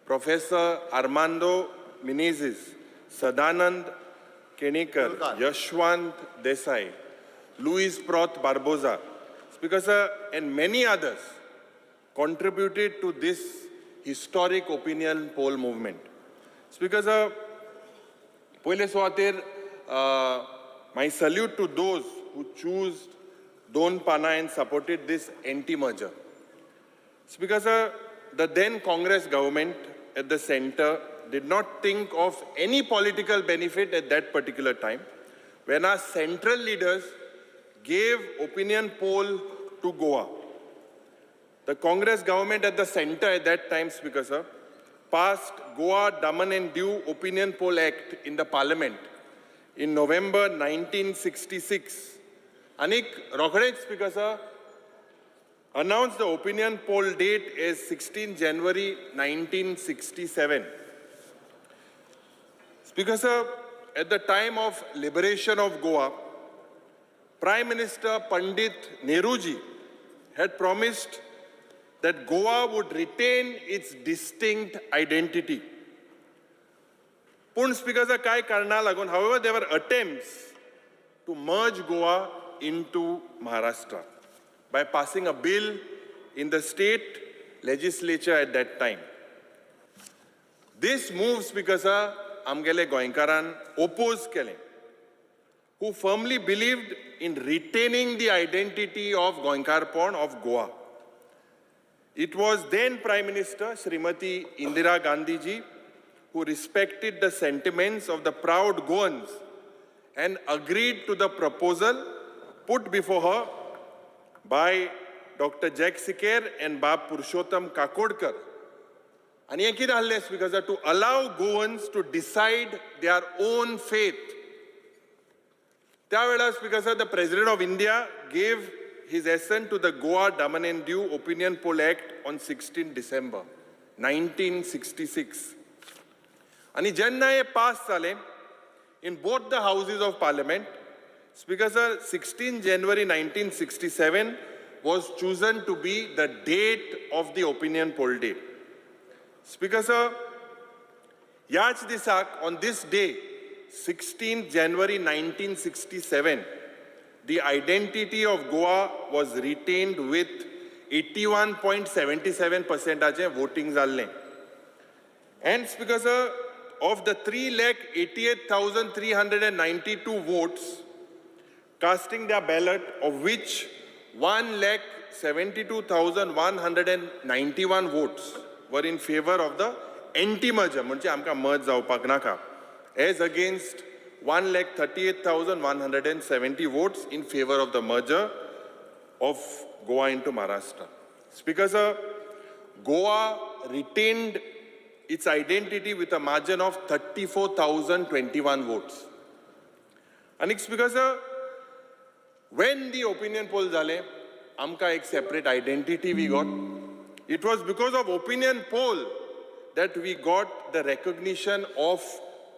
Professor Armando Menezes, Sadanand Kenekar, Yashwant Desai, Luis Proth Barboza, Speaker sir, and many others contributed to this historic opinion poll movement. Speaker sir, पयले सुवातेर my salute to those who choose Don Pana and supported this anti merger. Speaker sir, the then Congress government at the center did not think of any political benefit at that particular time when our central leaders gave opinion poll to Goa. The Congress government at the center at that time, Speaker sir, passed Goa Daman and Diu Opinion Poll Act in the parliament in November 1966. Anik रोखडेच, Speaker sir, announced the opinion poll date as 16 January 1967. Speaker sir, at the time of liberation of Goa, Prime Minister Pandit Nehruji had promised that Goa would retain its distinct identity. पूण speaker sir, काय कारणा लागून, however, there were attempts to merge Goa into Maharashtra by passing a bill in the state legislature at that time. This move, Speaker sir, आमगेले गोंयकारान oppose केलें, who firmly believed in retaining the identity of गोंयकारपण of Goa. It was then Prime Minister Srimati Indira Gandhi ji who respected the sentiments of the proud Goans and agreed to the proposal put before her by Dr. Jack Siker and Bab Purushottam Kakodkar. आनी हें कितें आहलें, Speaker, to allow Goans to decide their own fate. त्या वेळार, Speaker sir, the President of India gave his assent to the Goa Daman and Diu Opinion Poll Act on 16 December 1966. आनी जेन्ना हे pass जालें in both the houses of parliament, Speaker sir, 16 January 1967 was chosen to be the date of the opinion poll day. Speaker sir, ह्याच दिसाक, on this day, 16 January 1967, the identity of Goa was retained with 81.77 पर्सेंटाचें voting जाल्लें. And Speaker sir, of the 3,88,392 votes casting their ballot, of which 1,72,191 votes were in favor of the anti-merger, म्हणजे आमकां merge जावपाक नाका, as against 1,38,170 votes in favor of the merger of Goa into Maharashtra. Speaker sir, Goa retained its identity with a margin of 34,021 votes. And Speaker sir, when the opinion poll जाले, आमकां एक separate identity we got. It was because of opinion poll that we got the recognition of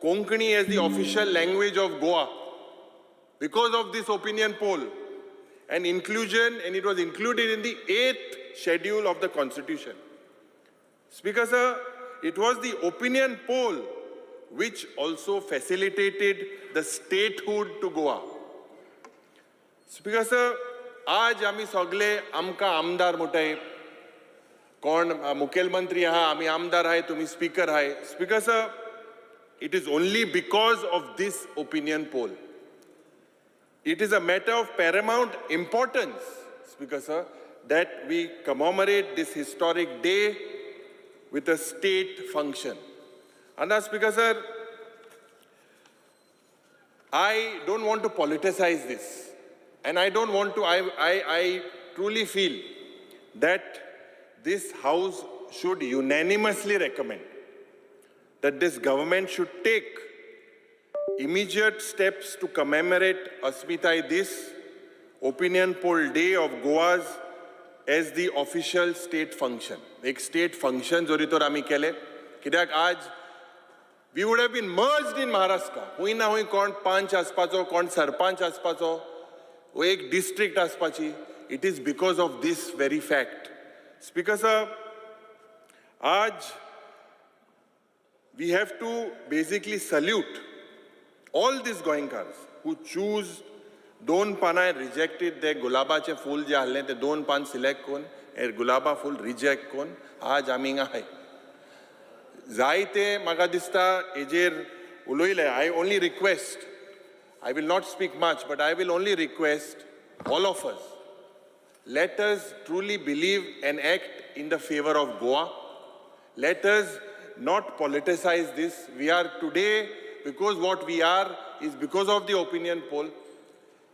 Konkani as the official language of Goa. Because of this opinion poll and inclusion, and it was included in the 8th schedule of the Constitution. Speaker sir, it was the opinion poll which also facilitated the statehood to Goa. Speaker sir, आज आमी सगळे आमकां आमदार म्हणटाय, कोण मुखेलमंत्री आहा, आमी आमदार आहाय, तुमी स्पीकर आहाय. Speaker sir, it is only because of this opinion poll. It is a matter of paramount importance, Speaker sir, that we commemorate this historic day with a state function. And now, Speaker sir, I don't want to politicize this. And I don't want to, I truly feel that this House should unanimously recommend that this government should take immediate steps to commemorate Asmitai Dis, Opinion Poll Day of Goa's, as the official state function. एक state function जरी तर आमी केले, कित्याक आज we would have been merged in Maharashtra. हुंय ना हुंय कोण पंच आसपाचो, कोण सरपंच आसपाचो, वो एक district आसपाची. It is because of this very fact. Speaker sir, आज we have to basically salute all these Goenkars who choose दोन पानां rejected ते गुलाबाचे फूल जे आहले ते दोन पान सिलेक्ट करून हे गुलाबा फूल रिजेक्ट करून आज आमी हिंगा आहाय. जायते म्हाका दिसता हेजेर उलयले, I only request, I will not speak much, but I will only request all of us, let us truly believe and act in the favor of Goa. Let us not politicize this. We are today, because what we are is because of the opinion poll.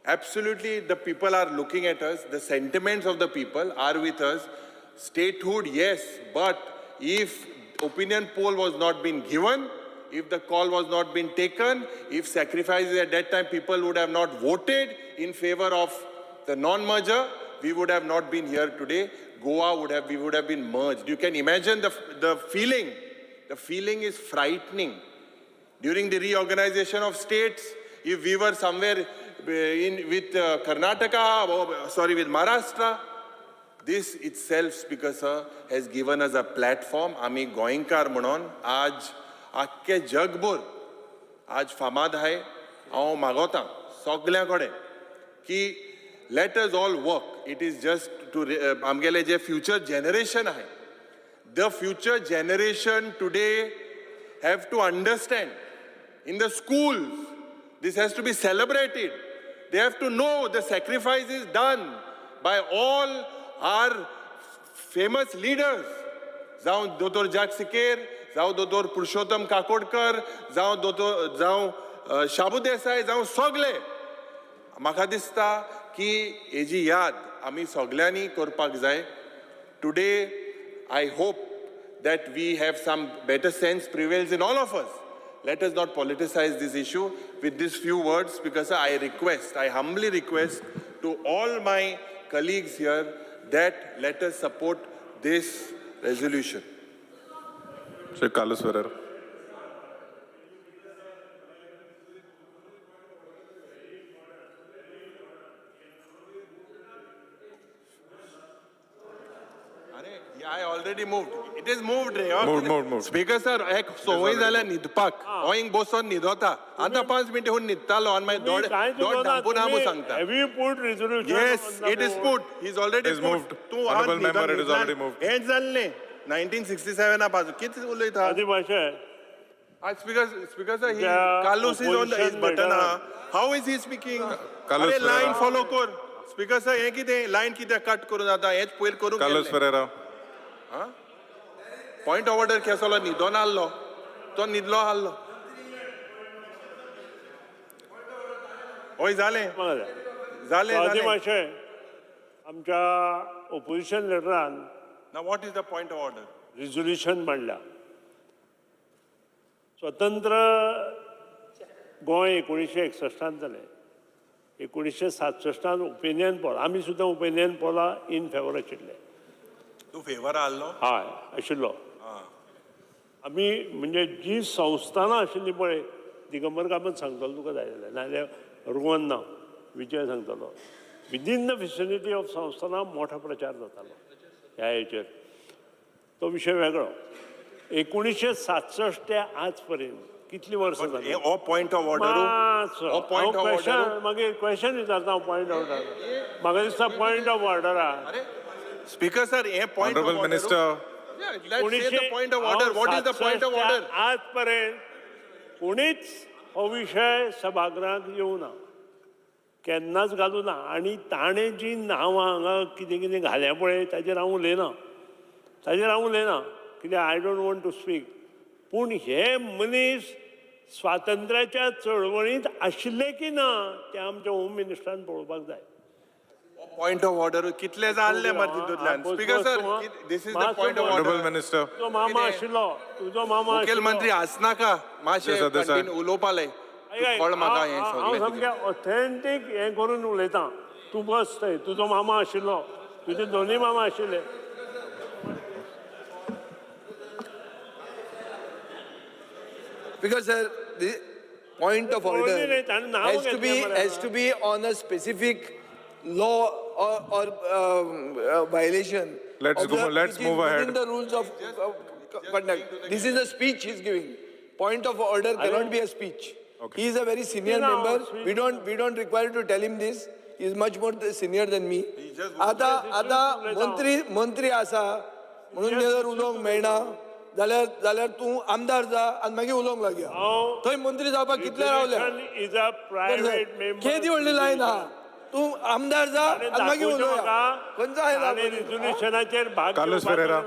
Absolutely, the people are looking at us. The sentiments of the people are with us. Statehood, yes, but if opinion poll was not been given, if the call was not been taken, if sacrifices at that time people would have not voted in favor of the non-merger, we would have not been here today. Goa would have, we would have been merged. You can imagine the feeling. The feeling is frightening. During the reorganization of states, if we were somewhere in with Karnataka, or, sorry, with Maharashtra, this itself, Speaker sir, has given us a platform. आमी गोंयकार म्हणून आज आख्खे जगभर आज फामाद आहाय. हांव मागोता सगळ्यां कडेन की let us all work. It is just to आमगेले जे फ्युचर जनरेशन आहाय, the future generation today have to understand in the schools, this has to be celebrated. They have to know the sacrifice is done by all our famous leaders. जावं दोतोर जाक सिकेर, जावं दोतोर पुरुषोत्तम काकोडकर, जावं दोतोर जावं शाबू देसाय, जावं सगळे. म्हाका दिसता की हेजी याद आमी सगळ्यांनी करपाक जाय. Today I hope that we have some better sense prevails in all of us. Let us not politicize this issue. With these few words, because I request, I humbly request to all my colleagues here that let us support this resolution. Shri Carlos Ferreira. I already moved. It is moved रे. Moved. Speaker sir, एक संवय जाल्या न्हिदपाक. हांव हिंग बसून न्हिदोता. आतां 5 मिनटां हून न्हिदतालो आनी मागीर दोड धांपून हांव सांगता. Have you put resolution? Yes, it is put. He is already put. तूं Honorable member, it is already moved. हें जाल्लें 1967 पासून कितें उलयता? आदी भाशे. Speaker sir, he Carlos is on his button. How is he speaking? अरे लायन फॉलो कर. स्पीकर सर, हें कितें लायन कितें कट करून जाता? हेंच पयर करूंक. Carlos Ferreira. Point of order केसलो न्हिदोन आहलो तो न्हिदलो आहलो. हय जालें जालें जालें. मातशें आमच्या ओपोजिशन लिडरान ना what is the point of order? Resolution मांडला. स्वतंत्र गोंय 1961 जालें. 1967 ओपिनियन पोल, आमी सुद्दां ओपिनियन पोला इन फेवर आशिल्ले. तूं फेवर आहलो? हय आशिल्लो. आमी म्हणजे जी संस्थानां आशिल्लीं पळय, दिगंबर कामत सांगतलो तुका जाय जाल्यार, नाजाल्यार रोहन ना विजय सांगतलो. विदीन the vicinity of संस्थानां मोठो प्रचार जातालो ह्या हेचेर. तो विशय वेगळो. 1967 ते आज पर्यंत कितली वर्सां जाली? हो पॉयंट ऑफ ऑर्डर. मागीर क्वेश्चन विचारता हांव पॉयंट ऑफ ऑर्डर. म्हाका दिसता पॉयंट ऑफ ऑर्डरा. स्पीकर सर, हे point of order. Minister, point of order. What is the point of order? आजपर्यंत कोणीच हो विशय सभागृहात येवना, केन्नाच घालूं ना. आनी ताणें जी नांवां हांगा कितें कितें घाल्या पळय ताजेर हांव उलयना, ताजेर हांव उलयना कित्याक I don't want to speak. पूण हे मनीस स्वातंत्र्याच्या चळवळींत आशिल्ले की ना तें आमच्या होम मिनिस्टरान पळोवपाक जाय. पॉइंट ऑफ ऑर्डर कितले जाल्ले मरे तितूंतल्यान. Speaker sir, this is the point of order. Minister, तुजो मामा आशिल्लो, तुजो मामा. मुखेलमंत्री आसनाका मातशें कंटिन्यू उलोवपाले. कळ म्हाका हें हांव सामकें ऑथेंटीक हें करून उलयतां. तूं बस थंय. तुजो मामा आशिल्लो, तुजे दोनूय मामा आशिल्ले. Because sir, the point of order has to be on a specific law or violation. Let's go. Let's move ahead. Within the rules of conduct. This is a speech he's giving. Point of order cannot be a speech. Okay. He is a very senior member. We don't require to tell him this. He is much more senior than me. आता आता मंत्री आसा म्हणून जर उलोवंक मेळना. जाल्यार जाल्यार तूं आमदार जा आनी मागीर उलोवंक लागया. थंय मंत्री जावपाक कितले रावले? Is a private member. केदी व्हडली लायन आहा. तूं आमदार जा आनी मागीर उलोवया. खंयचो आयला रेजोल्युशनाचेर भाग कार्लोस फेरेरा.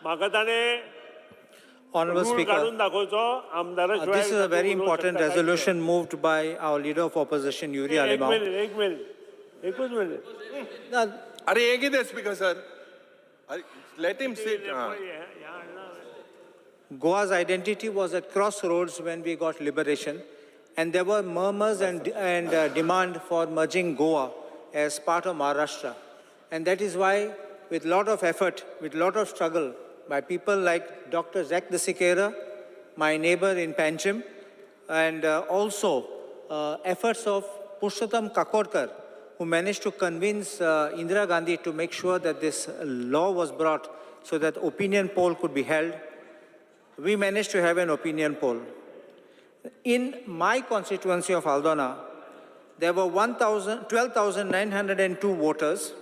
म्हाका ताणें Honorable Speaker, काडून दाखोवचो आमदारा. This is a very important resolution moved by our leader of opposition, Yuri Alemao. एक मिनिट, एकूच मिनिट. अरे हे कितें speaker sir, let him sit. Goa's identity was at crossroads when we got liberation, and there were murmurs and demand for merging Goa as part of Maharashtra. And that is why, with lot of effort, with lot of struggle, by people like Dr. Zach de Sequeira, my neighbor in Panchim, and also efforts of Purushottam Kakodkar, who managed to convince Indira Gandhi to make sure that this law was brought so that opinion poll could be held. We managed to have an opinion poll. In my constituency of Aldona, there were 12,902 voters,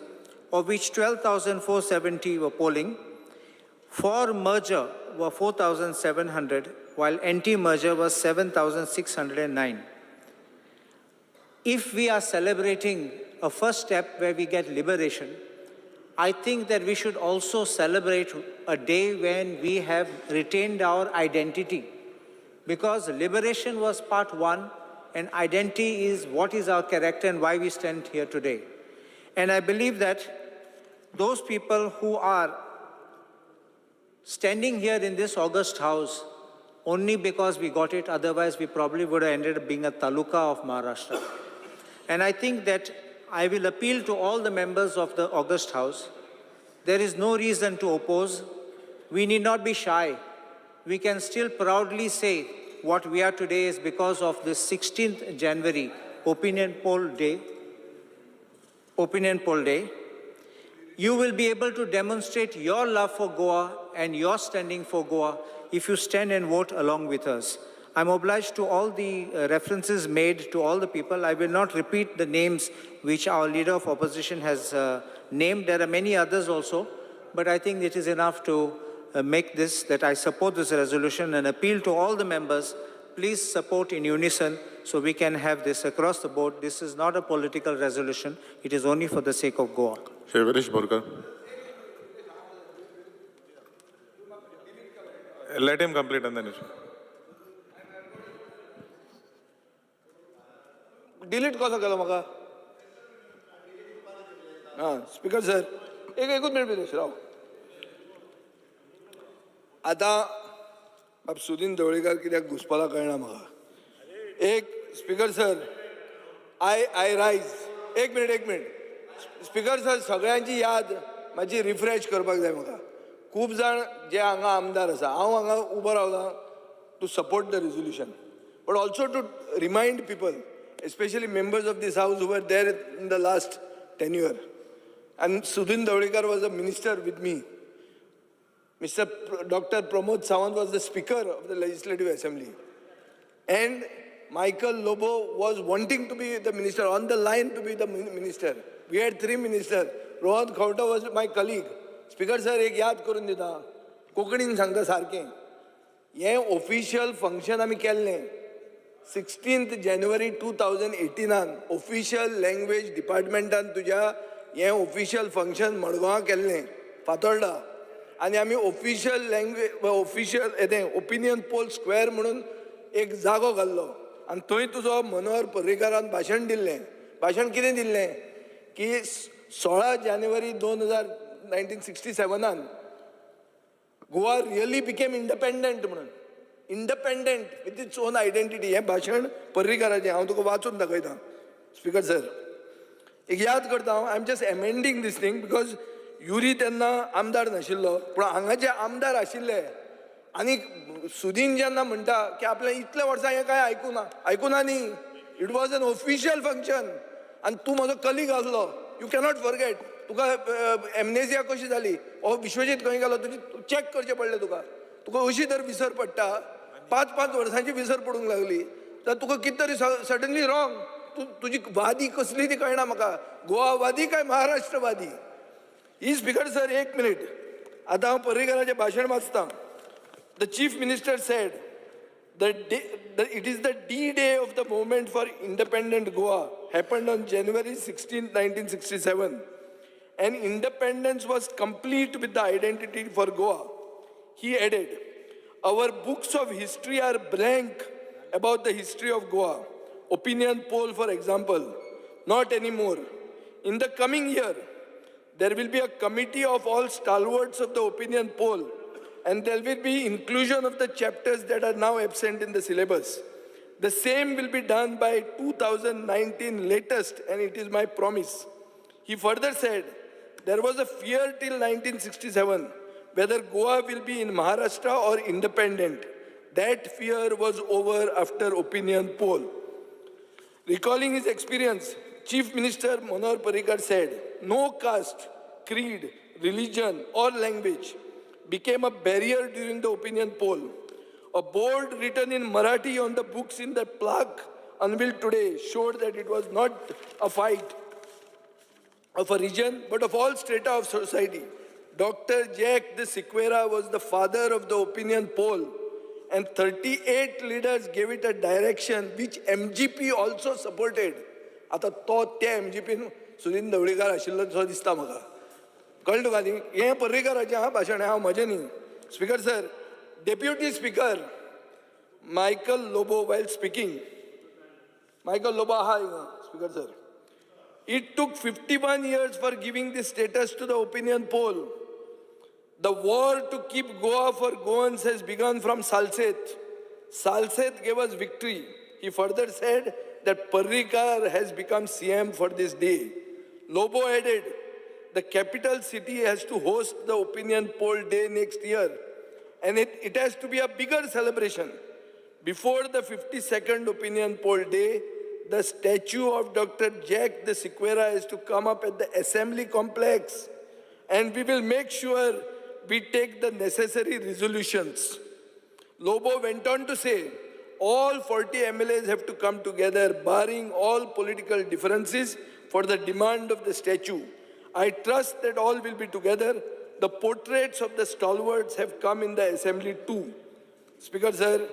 of which 12,470 were polling. For merger were 4,700, while anti-merger was 7,609. If we are celebrating a first step where we get liberation, I think that we should also celebrate a day when we have retained our identity, because liberation was part one and identity is what is our character and why we stand here today. And I believe that those people who are standing here in this august house only because we got it, otherwise we probably would have ended up being a taluka of Maharashtra. And I think that I will appeal to all the members of the august house. There is no reason to oppose. We need not be shy. We can still proudly say what we are today is because of this 16th January opinion poll day. Opinion poll day. You will be able to demonstrate your love for Goa and your standing for Goa if you stand and vote along with us. I'm obliged to all the references made to all the people. I will not repeat the names which our leader of opposition has named. There are many others also, but I think it is enough to make this, that I support this resolution and appeal to all the members, please support in unison so we can have this across the board. This is not a political resolution. It is only for the sake of Goa. Shri Viresh Borkar. Let him complete and then you should. Delete कसो केलो म्हाका? हां speaker sir, एक एकूच minute Viresh राव. आतां बाब सुदीन ढवळीकर कित्याक घुसपाला कळना म्हाका. एक स्पीकर सर, I rise. एक मिनट, एक मिनट स्पीकर सर, सगळ्यांची याद मातशी रिफ्रेश करपाक जाय म्हाका. खूब जाण जे हांगा आमदार आसा, हांव हांगा उबो रावला to support the resolution, but also to remind people, especially members of this house who were there in the last tenure. And Sudin Dhavalikar was a minister with me. Mr. Dr. Pramod Sawant was the speaker of the Legislative Assembly. And Michael Lobo was wanting to be the minister, on the line to be the minister. We had 3 ministers. Rohan Khauta was my colleague. Speaker sir, एक याद करून दिता, कोंकणीन सांगता सारकें. हें official function आमी केल्लें 16th January 2018 official language डिपार्टमेंटान तुज्या हें ऑफिशियल फंक्शन मडगांवां केल्लें, फातोर्डा. आनी आमी ऑफिशियल लँग्वेज, ऑफिशियल हें ओपिनियन पोल स्क्वेअर म्हणून एक जागो घाल्लो आनी थंय तुजो मनोहर पर्रीकारान भाशण दिल्लें. भाशण कितें दिल्लें की 16 जानेवारी 1967 गोवा रियली बिकेम इंडिपेंडंट म्हणून, independent with its own identity. हें भाशण पर्रीकाराचें, हांव तुका वाचून दाखयता. स्पीकर सर, एक याद करता हांव, I am just amending this thing because Yuri तेन्ना आमदार नाशिल्लो, पूण हांगा जे आमदार आशिल्ले आनी सुदीन जेन्ना म्हणटा की आपल्या इतल्या वर्सां हें कांय आयकुना, आयकुना न्ही, it was an official function आनी तूं म्हजो कलीग आसलो, you cannot forget. तुका एमनेजिया कशी जाली, हो विश्वजीत खंय गेलो, तुजी चॅक करचें पडलें तुका. तुका अशी तर विसर पडटा, 5-5 वर्सांची विसर पडूंक लागली तर तुका कितें तरी सडनली रॉंग. तूं तुजी वादी कसली ती कळना म्हाका, गोवावादी काय महाराष्ट्रवादी. ही स्पीकर सर, एक मिनीट, आतां हांव पर्रीकाराचें भाशण वाचतां. The chief minister said it is the D-Day of the movement for independent Goa happened on January 16, 1967. And independence was complete with the identity for Goa. He added, our books of history are blank about the history of Goa. Opinion poll, for example, not anymore. In the coming year, there will be a committee of all stalwarts of the opinion poll, and there will be inclusion of the chapters that are now absent in the syllabus. The same will be done by 2019 latest, and it is my promise. He further said, there was a fear till 1967 whether Goa will be in Maharashtra or independent. That fear was over after opinion poll. Recalling his experience, Chief Minister Manohar Parrikar said, no caste, creed, religion or language became a barrier during the opinion poll. A board written in Marathi on the books in the plaque unveiled today showed that it was not a fight of a region, but of all strata of society. Dr. Jack de Sequeira was the father of the opinion poll, and 38 leaders gave it a direction which MGP also supported. आता तो त्या MGP Sudin Dhavalikar आशिल्लो तो दिसता म्हाका. कळ्ळें तुका न्ही? हें पर्रीकाराचें हा भाशण, हांव म्हजें न्ही. Speaker sir, deputy speaker Michael Lobo while speaking, Michael Lobo आहा हिंगा speaker sir. It took 51 years for giving this status to the opinion poll. The war to keep Goa for Goans has begun from Salcete. Salcete gave us victory. He further said that Parrikar has become CM for this day. Lobo added, the capital city has to host the opinion poll day next year, and it has to be a bigger celebration. Before the 52nd opinion poll day, the statue of Dr. Jack de Sequeira is to come up at the assembly complex, and we will make sure we take the necessary resolutions. Lobo went on to say, all 40 MLAs have to come together, barring all political differences, for the demand of the statue. I trust that all will be together. The portraits of the stalwarts have come in the assembly too. Speaker sir,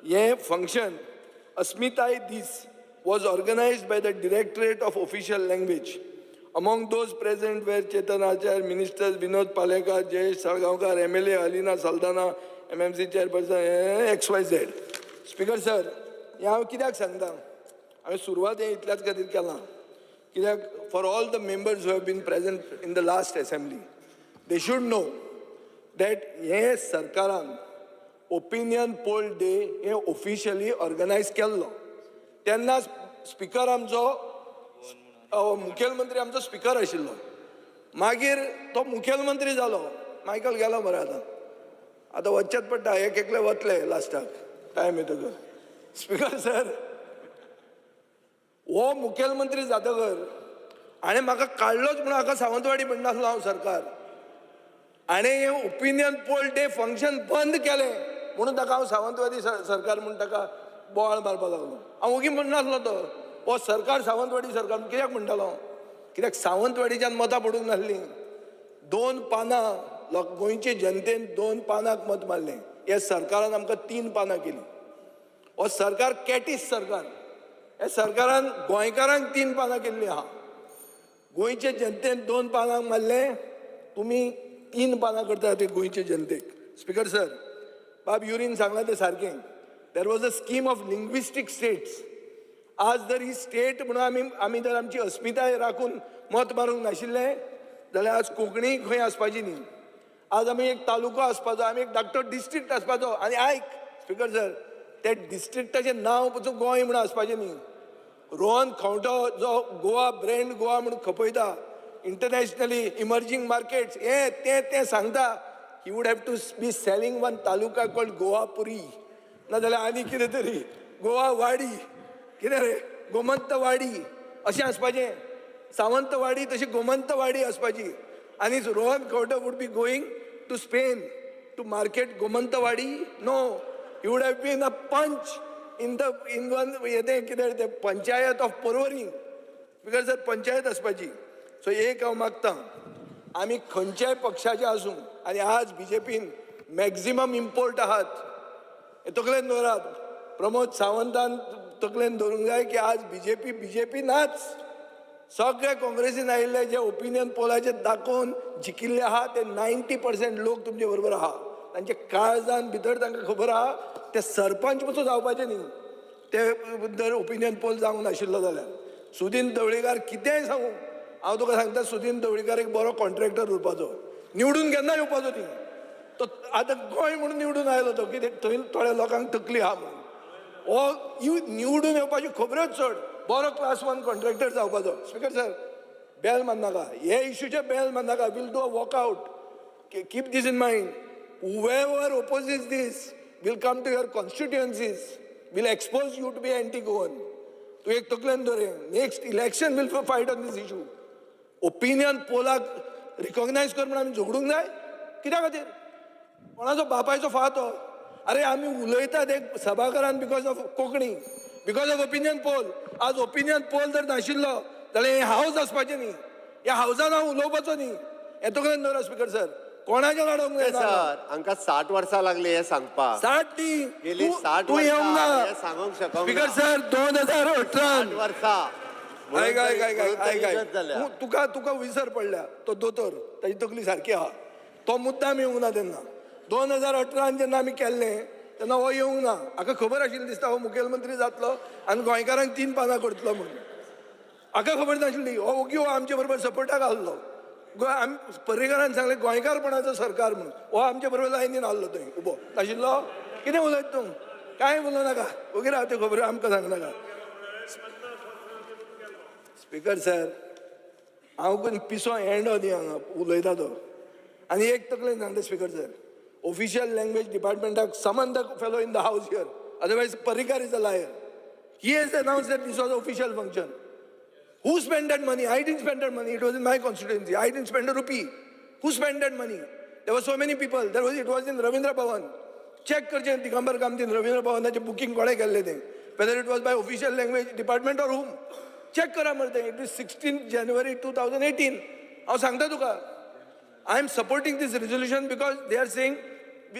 ye function, Asmitai Dis, was organized by the Directorate of Official Language. Among those present were Chetan Acharya, Ministers Vinod Palekar, Jayesh Salgaonkar, MLA Alina Saldana, MMC Chairperson, XYZ. Speaker sir, हें हांव कित्याक सांगता? हांवें सुरवात हें इतल्याच खातीर केलां कित्याक for all the members who have been present in the last assembly, they should know that हें सरकारान ओपिनियन पोल डे हें ऑफिशियली ऑर्गनायज केल्लो. तेन्ना स्पिकर आमचो मुखेलमंत्री आमचो स्पिकर आशिल्लो. मागीर तो मुखेलमंत्री जालो. मायकल गेलो मरे आतां, आतां वचचेंच पडटा, एक एकले वतले लास्टाक टायम येतकर. स्पिकर सर, हो मुखेलमंत्री जातकर हाणें म्हाका काडलोच म्हणून हाका सावंतवाडी म्हणनासलो हांव सरकार. हाणें हें ओपिनियन पोल डे फंक्शन बंद केलें म्हणून ताका हांव सावंतवादी सरकार म्हूण ताका बोवाळ मारपाक लागलो. हांव ओगी म्हणनासलो तो हो सरकार सावंतवाडी सरकार कित्याक म्हणटालो? कित्याक सावंतवाडीच्यान मतां पडूंक नासलीं. दोन पानां लोक गोंयचे जनतेन 2 पानांक मत मारलें. ह्या सरकारान आमकां 3 पानां केलीं. हो सरकार कॅटीस सरकार. ह्या सरकारान गोंयकारांक 3 पानां केल्लीं आहा. गोंयचे जनतेन 2 पानांक मारलें, तुमी 3 पानां करता ते गोंयचे जनतेक. स्पिकर सर, बाब युरीन सांगलां तें सारकें. There was a scheme of linguistic states. आज जर ही स्टेट म्हणून आमी जर आमची अस्मिताय राखून मत मारूंक नाशिल्लें जाल्यार आज कोंकणी खंय आसपाची न्ही. आज आमी एक तालुको आसपाचो, आमी एक धाकटो डिस्ट्रिक्ट आसपाचो. आनी आयक स्पिकर सर, त्या डिस्ट्रिक्टाचें नांव पसून गोंय म्हणून आसपाचें न्ही. रोहन खंवटो जो गोवा ब्रँड गोवा म्हणून खपयता इंटरनॅशनली, इमर्जींग मार्केट्स हें तें तें सांगता, he would have to be selling one taluka called Goapuri, नाजाल्यार आनी कितें तरी गोवा वाडी, कितें रे गोमंतवाडी अशें आसपाचें. सावंतवाडी तशी गोमंतवाडी आसपाची. आनी Rohan Khaunte would be going to Spain to market Gomantwadi. No, he would have been a panch in the in one हें कितें तें panchayat of Porvorim, because sir panchayat आसपाची. सो एक हांव मागता, आमी खंयच्याय पक्षाचे आसूं, आनी आज बीजेपीन मॅक्झिमम इम्पोर्ट आहात. हे तकलेन दवरात. प्रमोद सावंतान तकलेन दवरूंक जाय की आज बीजेपी बीजेपी नाच. सगळे काँग्रेसीन आयिल्ले जे ओपिनियन पोलाचे दाखोवन जिखिल्ले आहा ते 90% लोक तुमचे बरोबर आहा. तांचे काळजान भितर तांकां खबर आहा ते सरपंच पसून जावपाचे न्ही ते जर ओपिनियन पोल जावंक नाशिल्लो जाल्यार. सुदीन ढवळीकार कितेंय सांगू, हांव तुका सांगता, सुदीन ढवळीकार एक बरो कॉन्ट्रॅक्टर उरपाचो, निवडून केन्ना येवपाचो न्ही तो. आतां गोंय म्हणून निवडून आयलो तो, कितें थंय थोड्या लोकांक तकली आहा म्हणून. हो निवडून येवपाची खबरूच चड, बरो क्लास 1 कॉन्ट्रॅक्टर जावपाचो. स्पीकर सर, बेल मारनाका, हे इश्यूचे बेल मारनाका. We'll do a walkout. Keep this in mind. Whoever opposes this will come to your constituencies, will expose you to be anti Goan. तूं एक तकलेन दवर, next election will fight on this issue. Opinion Pollock रिकॉग्नायज कर म्हूण आमी झगडूंक जाय कित्या खातीर? कोणाचो बापायचो फात हो? अरे आमी उलयतात एक सभाघरान because of Konkani, because of opinion poll. आज ओपिनियन पोल जर नाशिल्लो जाल्यार हें हावज आसपाचें न्ही, ह्या हावजान हांव उलोवपाचो न्ही. हें तकलेन दवरा स्पीकर सर. कोणाच्या नाडोवंक जायना सर. हांकां 60 वर्सां लागली हें सांगपाक. 60 न्ही, गेली 60 तूं येवंक वर्सां ना हें सांगूंक शकना. स्पीकर सर, 2018 वर्सां. आयक आयक आयक आयक आयक, तुका तुका विसर पडल्या. तो दोतोर, ताजी तकली सारकी आहा, तो मुद्दाम येवंक ना तेन्ना. 2018 जेन्ना आमी केल्लें तेन्ना हो येवंक ना. हाका खबर आशिल्ली दिसता हो मुखेलमंत्री जातलो आनी गोंयकारांक 3 पानां करतलो म्हणून. हाका खबर नाशिल्ली. हो ओगी हो आमचे बरोबर सपोर्टाक आहलो. आमी पर्रीकारान सांगलें गोंयकारपणाचो सरकार म्हणून, हो आमचे बरोबर लायनीन आहलो थंय उबो नाशिल्लो. कितें उलयता तूं? कांय उलोवं नाका, ओगी राव, त्यो खबऱ्यो आमकां सांगनाका. स्पीकर सर, हांव कोण पिसो एंडो न्ही हांगा उलयता तो. आनी एक तकलेन सांगता स्पीकर सर, ऑफिशियल लँग्वेज डिपार्टमेंटाक summon the fellow in the house here, otherwise Parrikar is a liar. He has announced that this was official function. Who spend that money? I didn't spend that money. It was in my constituency. I didn't spend a rupee. Who spend that money? There were so many people. There was, it was in Ravindra Bhavan. Check करचें Digambar कामतीन Ravindra भवनाचें booking कोणें केल्लें तें, whether it was by official language department or whom. Check करा मरे तें. It is 16 January 2018. हांव सांगता तुका, I am supporting this resolution because they are saying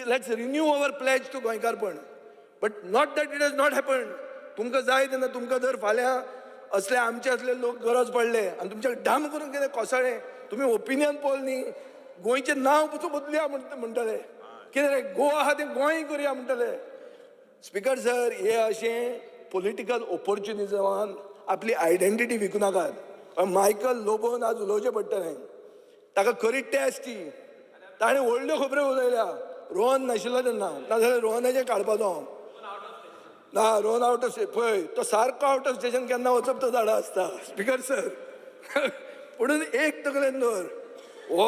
let's renew our pledge to गोंयकारपण, but not that it has not happened. तुमकां जाय तेन्ना तुमकां जर फाल्यां असले आमचे असले लोक गरज पडले आनी तुमच्या डाम करून कितें कोसळ्ळें, तुमी ओपिनियन पोल न्ही, गोंयचें नांव पसून बदलया म्हणटले. कितें रे, गोवा आहा तें गोंय करुया म्हणटले. स्पीकर सर, हे अशें पोलिटिकल ओपोर्चुनिजमान आपली आयडेंटिटी विकूं नाकात. मायकल लोबोन आज उलोवचें पडटलें, ताका खरी टेस्ट ती. ताणें व्हडल्यो खबऱ्यो उलयल्या. रोहन नाशिल्लो तेन्ना, नाजाल्यार रोहनाचें काडपाचो हांव ना. रोहन आवट ऑफ पळय, तो सारको आवट ऑफ स्टेशन केन्ना वचप तो झाडां आसता. स्पीकर सर, पुणून एक तकलेन दवर, हो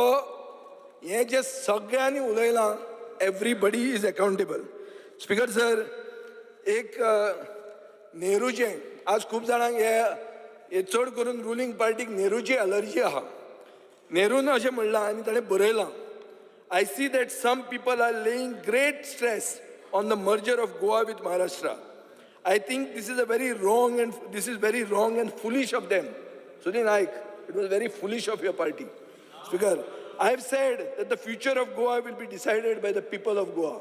हें जें सगळ्यांनी उलयलां, everybody is accountable. Speaker sir, एक नेहरूचें आज खूब जाणांक हे चड करून रुलींग पार्टीक नेहरूची अलर्जी आहा. नेरून अशें म्हणलां आनी ताणें बरयलां, I see that some people are laying great stress on the merger of Goa with Maharashtra. I think this is a very wrong and this is very wrong and foolish of them. Sudhir Naik, it was very foolish of your party. Speaker, I have said that the future of Goa will be decided by the people of Goa.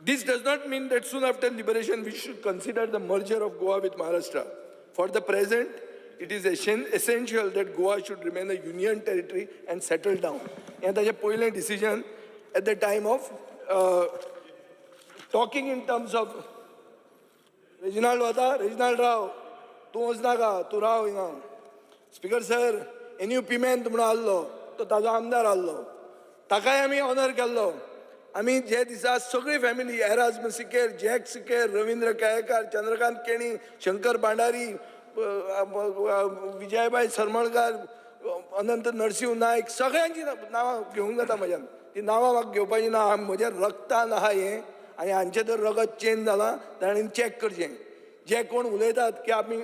This does not mean that soon after liberation we should consider the merger of Goa with Maharashtra. For the present, it is essential that Goa should remain a union territory and settle down. And that's a poignant decision at the time of talking in terms of Reginald Vata, Reginald Rao, तूं वचनाका, तूं राव हिंगा. Speaker sir, any पिमेंत म्हणून आहलो, तो ताजो आमदार आहलो, ताकाय आमी ऑनर केल्लो. आमी जे दिसा सगळी फॅमिली, एराज सिकेर, जॅक सिकेर, रविंद्र केळेकार, चंद्रकांत केणी, शंकर भांडारी, विजयबाय सरमळकार, अनंत नरसिंह नायक, सगळ्यांची नांवां घेवंक जाता म्हज्यान. ती नांवां म्हाका घेवपाची ना, म्हज्या रक्तान आहा हें. आनी हांचें जर रगत चेंज जालां ताणें चॅक करचें. जे कोण उलयतात की आमी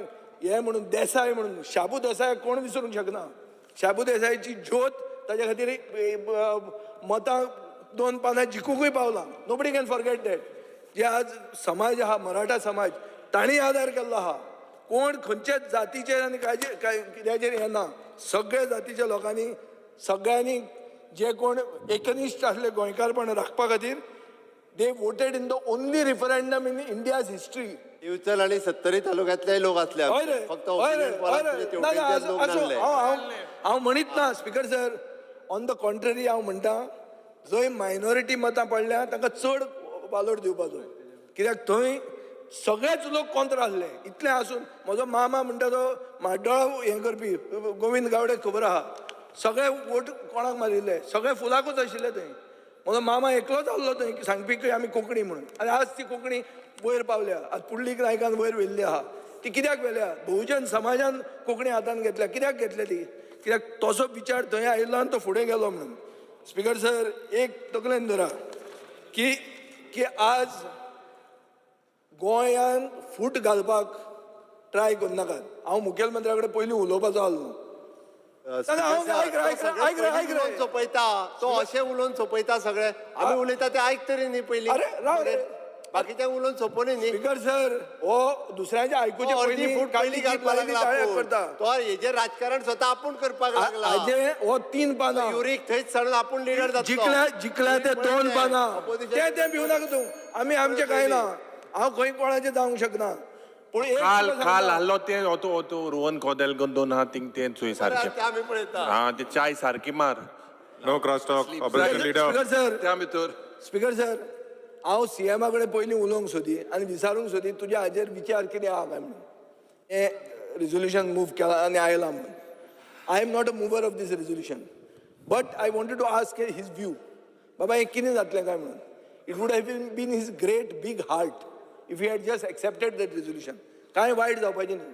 हें म्हणून देसाय म्हणून, शाबू देसाय कोण विसरूंक शकना. शाबू देसायाची ज्योत ताज्या खातीर मतां 2 पानां जिखुंकूय पावलां. Nobody can forget that. जे आज समाज आहा, मराठा समाज, तांणी आदार केल्लो आहा. कोण खंयच्याच जातीचेर आनी काय कित्याचेर हें ना, सगळ्या जातीच्या लोकांनी सगळ्यांनी जे कोण एकनिश्ठ आसले गोंयकारपण राखपा खातीर, they voted in the only referendum in India's history. Divchal आणि सत्तरी तालुक्यातले लोक असले, हय रे, फक्त हय रे, opinion poll हय रे. आसले, ना, ना, तेवटेनचे लोक आसूं, नासले. हांव म्हणीत ना speaker sir, on the contrary हांव म्हणटा जंय मायनॉरिटी मतां पडल्या तांकां चड वालोर दिवपाचो, कित्याक थंय सगळेच लोक कॉन्ट्रा आसले. इतलें आसून म्हजो मामा म्हणटा तो म्हाड्डोळा हें करपी गोविंद गावडे खबर आहा, सगळे वोट कोणाक मारिल्ले, सगळे फुलाकूच आशिल्ले थंय. म्हजो मामा एकलोच आहलो थंय सांगपी की आमी कोंकणी म्हणून, आनी आज ती कोंकणी वयर पावल्या, आज पुंडलीक नायकान वयर व्हेल्ली आहा. ती कित्याक व्हेल्या? बहुजन समाजान कोंकणी हातान घेतल्या. कित्याक घेतल्या ती? कित्याक तसो विचार थंय आयिल्लो आनी तो फुडें गेलो म्हणून. स्पिकर सर, एक तकलेन धरा की की आज गोंयान फूट घालपाक ट्राय करनाकात. हांव मुखेलमंत्र्या कडेन पयलीं उलोवपाचो आहलो. आयक सोंपयता तो, अशें उलोवन सोंपयता सगळे. आमी उलयता ते आयक तरी न्ही पयलीं, अरे राव रे, बाकीचे उलोवन सोंपोनी न्ही. स्पिकर सर, हो दुसऱ्यांचे आयकुचे पयलीं फूट पयलीं घालपाक लागला तो, हेजेर राजकारण स्वता आपूण करपाक लागला. हाजे हो 3 पानां युरीक थंयच सडून आपूण लिडर जातलो. जिखल्या जिखल्या ते 2 पानां ते ते भिवू नाका तूं. आमी आमचें कांय ना, हांव खंय कोणाचें जावंक शकना. पूण काल काल आहलो ते तो रोहन कोदेल दोन हा थिंग ते चोय सारकें, हा ते चाय सारकी मार. No cross talk, opposition leader. Speaker sir, त्या भितर स्पिकर सर, हांव सीएमा कडेन पयलीं उलोवंक सोदी आनी विचारूंक सोदी तुज्या हाजेर विचार कितें आहा काय म्हणून. हें रेजोल्युशन मूव केलां आनी आयलां म्हणून. I am not a mover of this resolution, but I wanted to ask his view, बाबा हें कितें जातलें काय म्हणून. It would have been his great big heart if he had just accepted that resolution. कांय वायट जावपाचें न्हय,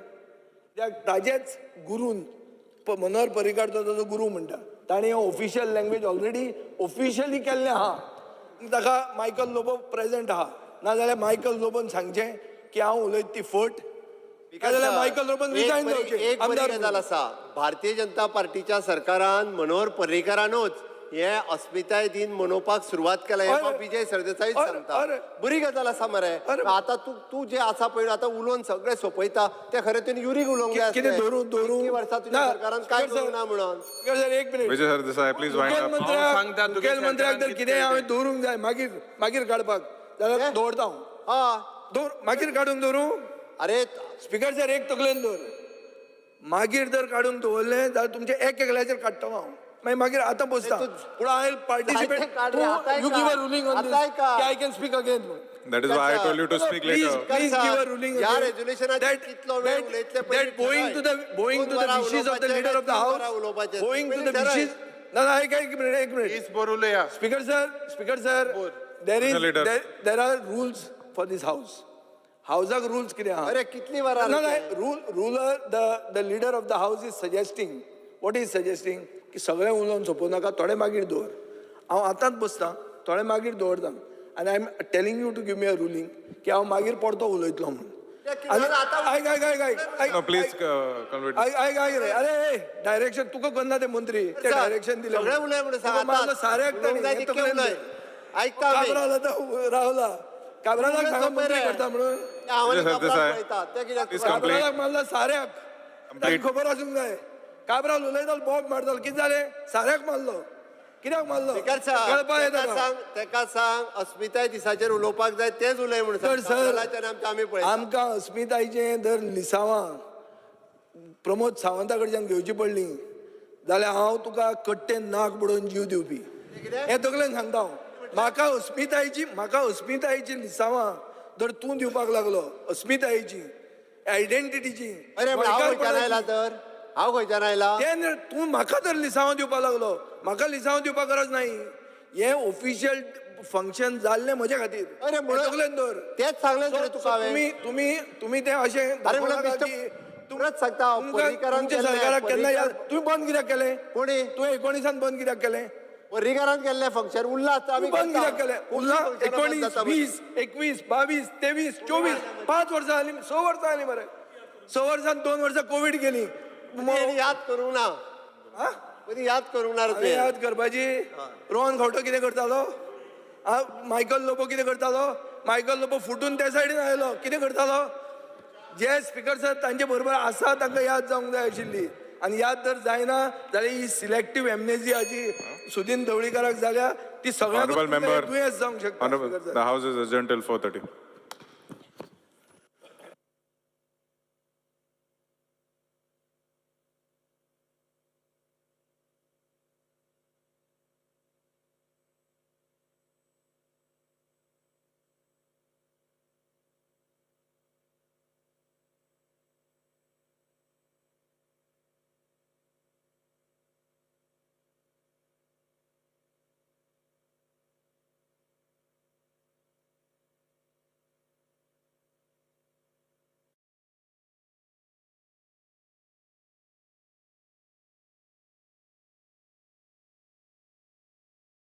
कित्याक ताजेच गुरून मनोहर पर्रीकार तो ताजो गुरू म्हणटा, ताणें ऑफिशियल लँग्वेज ऑलरेडी ऑफिशियली केल्लें आहा. ताका मायकल लोबो प्रेजेंट आहा, नाजाल्यार मायकल लोबोन सांगचें की हांव उलयत ती फट, नाजाल्यार मायकल लोबोन रिजायन जावचें. एक बरी गजाल आसा, भारतीय जनता पार्टीच्या सरकारान मनोहर पर्रीकारानूच हे अस्मिताय दिन मनोवपाक सुरवात केला, हे विजय सरदेसाई सांगता. बरी गजाल आसा मरे. आतां तूं तूं जे आसा पळय आतां उलोवन सगळें सोंपयता, तें खरें तुवें युरीक उलोवंक जाय. कितें धरून धरून वर्सां तुज्या सरकारान कांय करूंक ना म्हणून. एक minute, Vijay Sardesai please wind up. मुखेलमंत्र्याक जर कितें हांवें दवरूंक जाय मागीर मागीर काडपाक जाल्यार दवरता हांव. हय, दवर, मागीर काडून दवरूं. अरे स्पिकर सर, एक तकलेन दवर, मागीर जर काडून दवरलें जाल्यार तुमचें एक एकल्याचेर काडटलो हांव. मागीर आतां बसता, पूण I participate. You give a ruling on this, I can speak again. That is why I told you to speak later. Please give a ruling. ह्या रेजोल्युशनाचेर कितलो वेळ उलयतले that going to the going to the wishes of the leader of the house, going to the wishes. ना ना, एक एक minute, एक minute. Please बोर उलया. Speaker sir, speaker sir, there is there are rules for this house. हाऊसाक rules कितें आहा? अरे कितली वरां? ना ना, rule ruler the leader of the house is suggesting, what is suggesting की सगळें उलोवन सोंपोवं नाका, थोडें मागीर दवर. हांव आतांच बसता, थोडें मागीर दवरता, आनी I am telling you to give me a ruling की हांव मागीर परतो उलयतलो म्हणून. आयक आयक आयक आयक आयक आयक रे, अरे डायरेक्शन तुका करना ते मंत्री, ते डायरेक्शन दिलें सगळें उलय म्हणून सांग. मारलो साऱ्याक ताणें, काब्राल आतां रावला, काब्रालाक सांगा मंत्री करता म्हणून. काब्रालाक मारला साऱ्याक, ताका खबर आसूंक जाय. काब्राल उलयतालो, बॉम्ब मारतालो, कितें जालें? साऱ्याक मारलो. कित्याक मारलो? कळपा येता तेका सांग अस्मिताय दिसाचेर उलोवपाक जाय तेच उलय म्हणून. सर, आमकां अस्मितायचें जर लिसांवां प्रमोद सावंता कडच्यान घेवची पडली जाल्यार हांव तुका कट्टेन नाक बुडोवन जीव दिवपी, हें तकलेन सांगता हांव. म्हाका अस्मितायची, म्हाका अस्मितायची लिसांवां जर तूं दिवपाक लागलो, अस्मितायेची, आयडेंटिटीची, अरे हांव खंयच्यान आयला तर, हांव खंयच्यान आयला तें तूं म्हाका तर लिसांवां दिवपाक लागलो. म्हाका लिसांवां दिवपाक गरज नाही, हें ऑफिशियल फंक्शन जाल्लें म्हजे खातीर. अरे म्हणून दवर, तेच सांगलें रे तुका हांवें. तुमी तुमी तुमी तें अशें तुमकांच सांगता, तुमच्या सरकाराक केन्ना याद. तुवें बंद कित्याक केलें? कोणी? तुवें 19 बंद कित्याक केलें? पर्रीकारान केल्लें फंक्शन उरलां आसता, आमी बंद कित्याक केलें? उरलां 19, 20, 21, 22, 23, 24, 5 वर्सां जालीं, 6 वर्सां जालीं मरे. 6 वर्सां 2 वर्सां कोवीड गेली. याद करूंक ना, याद करूंक ना. याद करपाची. रोहन खंवटो कितें करतालो? मायकल लोबो कितें करतालो? मायकल लोबो फुटून त्या सायडीन आयलो, कितें करतालो? जे स्पिकर सर तांचे बरोबर आसा तांकां याद जावंक जाय आशिल्ली. आनी याद जर जायना जाल्यार ही सिलेक्टीव एमनेजिया जी सुदीन ढवळीकाराक जाल्या ती सगळ्यांक Honorable member, दुयेंस जावंक शकता. Honorable, the house is adjourned till 4:30.